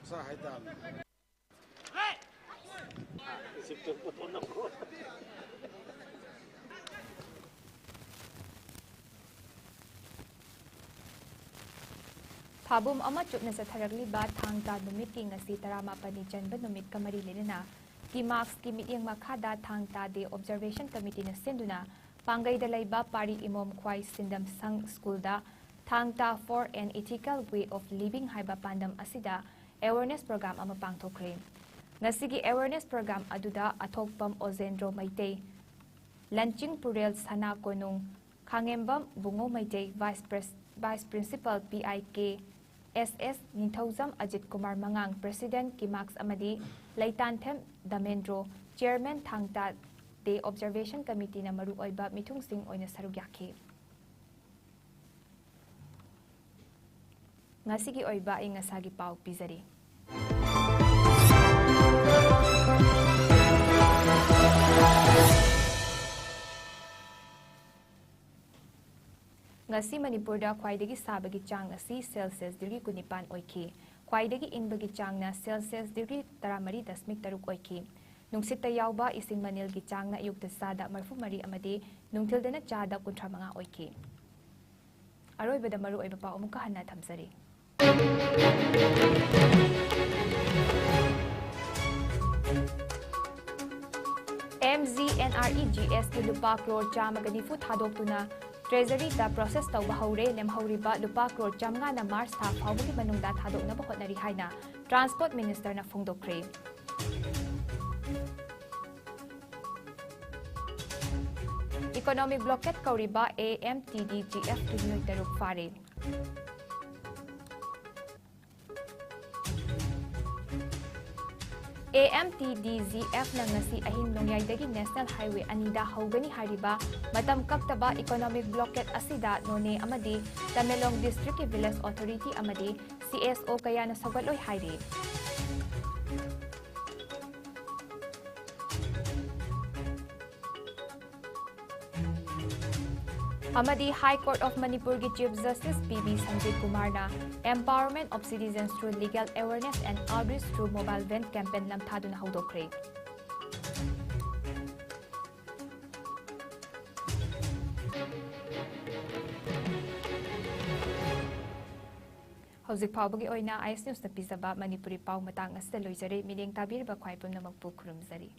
ꯃꯁꯥ ꯍꯥꯏꯇꯥꯕꯅꯤ꯫ ꯊꯥꯕꯨꯝ ꯑꯃ ꯆꯨꯞꯅ ꯆꯠꯊꯔꯛꯂꯤꯕ ꯊꯥꯡ ꯇꯥ ꯅꯨꯃꯤꯠꯀꯤ ꯉꯁꯤ ꯇꯔꯥꯃꯥꯄꯟꯅꯤ ꯆꯟꯕ ꯅꯨꯃꯤꯠꯀ ꯃꯔꯤ ꯂꯩꯅꯅ ꯀꯤꯃꯥꯛꯁꯀꯤ ꯃꯤꯠꯌꯦꯡ ꯃꯈꯥꯗ ꯊꯥꯡ ꯇꯥ ꯗꯦ ꯑꯣꯕꯖꯔꯕꯦꯁꯟ ꯀꯃꯤꯇꯤꯅ ꯁꯤꯟꯗꯨꯅ ꯄꯥꯡꯒꯩꯗ ꯂꯩꯕ ꯄꯥꯔꯤ ꯏꯃꯣꯝ ꯈ꯭ꯋꯥꯏ ꯁꯤꯟꯗꯝ ꯁꯪ ꯁ꯭ꯀꯨꯜꯗ ꯊꯥꯡ ꯇꯥ for an ethical way of living ꯍꯥꯏꯕ ꯄꯥꯟꯗꯝ ꯑꯁꯤꯗ ꯑꯦꯋꯦꯔꯅꯦꯁ ꯄ꯭ꯔꯣꯒ꯭ꯔꯥꯝ ꯑꯃ ꯄꯥꯡꯊꯣꯛꯈ꯭ꯔꯦ꯫ ꯉꯁꯤꯒꯤ ꯑꯦꯋꯦꯔꯅꯦꯁ ꯄ꯭ꯔꯣꯒ꯭ꯔꯥꯝ ꯑꯗꯨꯗ ꯑꯊꯣꯛꯄꯝ ꯑꯣꯖꯦꯟꯗ꯭ꯔꯣ ꯃꯩꯇꯩ, ꯂꯟꯆꯤꯡ ꯄꯨꯔꯦꯜ ꯁꯅꯥ ꯀꯣꯅꯨꯡ, ꯈꯥꯉꯦꯝꯕꯝ ꯕꯨꯡꯉꯣ ꯃꯩꯇꯩ, ꯚꯥꯏꯁ ꯄ꯭ꯔꯦꯁ-, vice principal P I K S S Ningthoujam Ajit Kumar ꯃꯉꯥꯡ, ꯄ꯭ꯔꯦꯁꯤꯗꯦꯟꯠ ꯀꯤꯃꯥꯛꯁ ꯑꯃꯗꯤ ꯂꯩꯇꯥꯟꯊꯦꯝ ꯗꯃꯦꯟꯗ꯭ꯔꯣ, ꯆꯤꯌꯔꯃꯦꯟ ꯊꯥꯡ ꯇꯥ ꯗꯦ ꯑꯣꯕꯖꯔꯕꯦꯁꯟ ꯀꯃꯤꯇꯤꯅ ꯃꯔꯨꯑꯣꯏꯕ ꯃꯤꯊꯨꯡꯁꯤꯡ ꯑꯣꯏꯅ ꯁꯔꯨꯛ ꯌꯥꯈꯤ꯫ ꯉꯁꯤꯒꯤ ꯑꯣꯏꯕ ꯑꯏꯪ ꯑꯁꯥꯒꯤ ꯄꯥꯎ ꯄꯤꯖꯔꯤ꯫ ꯉꯁꯤ ꯃꯅꯤꯄꯨꯔꯗ ꯈ꯭ꯋꯥꯏꯗꯒꯤ ꯁꯥꯕꯒꯤ ꯆꯥꯡ ꯑꯁꯤ ꯁꯦꯜꯁꯤꯌꯁ ꯗꯤꯒ꯭ꯔꯤ ꯀꯨꯟꯅꯤꯄꯥꯟ ꯑꯣꯏꯈꯤ꯫ ꯈ꯭ꯋꯥꯏꯗꯒꯤ ꯏꯪꯕꯒꯤ ꯆꯥꯡꯅ ꯁꯦꯜꯁꯤꯌꯁ ꯗꯤꯒ꯭ꯔꯤ ꯇꯔꯥꯃꯔꯤ ꯗꯁꯃꯤꯛ ꯇꯔꯨꯛ ꯑꯣꯏꯈꯤ꯫ ꯅꯨꯡꯁꯤꯠꯇ ꯌꯥꯎꯕ ꯏꯁꯤꯡ ꯃꯅꯤꯜꯒꯤ ꯆꯥꯡꯅ ꯑꯌꯨꯛꯇ ꯆꯥꯗ ꯃꯔꯤꯐꯨ ꯃꯔꯤ ꯑꯃꯗꯤ ꯅꯨꯡꯊꯤꯜꯗꯅ ꯆꯥꯗ ꯀꯨꯟꯊ꯭ꯔꯥ ꯃꯉꯥ ꯑꯣꯏꯈꯤ꯫ ꯑꯔꯣꯏꯕꯗ ꯃꯔꯨꯑꯣꯏꯕ ꯄꯥꯎ ꯑꯃꯨꯛꯀ ꯍꯟꯅ ꯊꯝꯖꯔꯤ꯫ M G N R E G S ꯀꯤ ꯂꯨꯄꯥ ꯀ꯭ꯔꯣꯔ ꯆꯥꯝꯃꯒ ꯅꯤꯐꯨ ꯊꯥꯗꯣꯛꯇꯨꯅ ꯇ꯭ꯔꯦꯖꯔꯤꯗ ꯄ꯭ꯔꯣꯁꯦꯁ ꯇꯧꯕ ꯍꯧꯔꯦ꯫ ꯂꯦꯝꯍꯧꯔꯤꯕ ꯂꯨꯄꯥ ꯀ꯭ꯔꯣꯔ ꯆꯥꯝꯃꯉꯥꯅ ꯃꯥꯔꯆ ꯊꯥ ꯐꯥꯎꯕꯒꯤ ꯃꯅꯨꯡꯗ ꯊꯥꯗꯣꯛꯅꯕ ꯍꯣꯠꯅꯔꯤ ꯍꯥꯏꯅ ꯇ꯭ꯔꯥꯟꯁꯄꯣꯔꯠ ꯃꯤꯅꯤꯁꯇꯔꯅ ꯐꯣꯡꯗꯣꯛꯈ꯭ꯔꯦ꯫ Economic blockade ꯀꯧꯔꯤꯕ A M T D G F ꯀꯤ ꯃꯤꯑꯣꯏ ꯇꯔꯨꯛ ꯐꯥꯔꯦ꯫ A M T D G F ꯅ ꯉꯁꯤ ꯑꯍꯤꯡ ꯅꯣꯡꯌꯥꯏꯗꯒꯤ National Highway ꯑꯅꯤꯗ ꯍꯧꯒꯅꯤ ꯍꯥꯏꯔꯤꯕ ꯃꯇꯝ ꯀꯛꯇꯕ economic blockade ꯑꯁꯤꯗ ꯅꯣꯅꯦ ꯑꯃꯗꯤ ꯇꯃꯦꯡꯂꯣꯡ district ꯀꯤ village authority ꯑꯃꯗꯤ C S O ꯀꯌꯥꯅ ꯁꯧꯒꯠꯂꯣꯏ ꯍꯥꯏꯔꯤ꯫ ꯑꯃꯗꯤ High Court of Manipur ꯒꯤ Chief Justice P V Sanjit ꯀꯨꯃꯥꯔꯅ Empowerment of Citizens through Legal Awareness and Outreach through Mobile Van campaign ꯅꯝꯊꯥꯗꯨꯅ ꯍꯧꯗꯣꯛꯈ꯭ꯔꯦ꯫ ꯍꯧꯖꯤꯛ ꯐꯥꯎꯕꯒꯤ ꯑꯣꯏꯅ I S News ꯅ ꯄꯤꯖꯕ ꯃꯅꯤꯄꯨꯔꯤ ꯄꯥꯎ ꯃꯇꯥꯡ ꯑꯁꯤꯗ ꯂꯣꯏꯖꯔꯦ꯫ ꯃꯤꯠꯌꯦꯡ ꯇꯥꯕꯤꯔꯤꯕ ꯈ꯭ꯋꯥꯏ ꯄꯨꯝꯅꯃꯛꯄꯨ ꯈꯨꯔꯨꯝꯖꯔꯤ꯫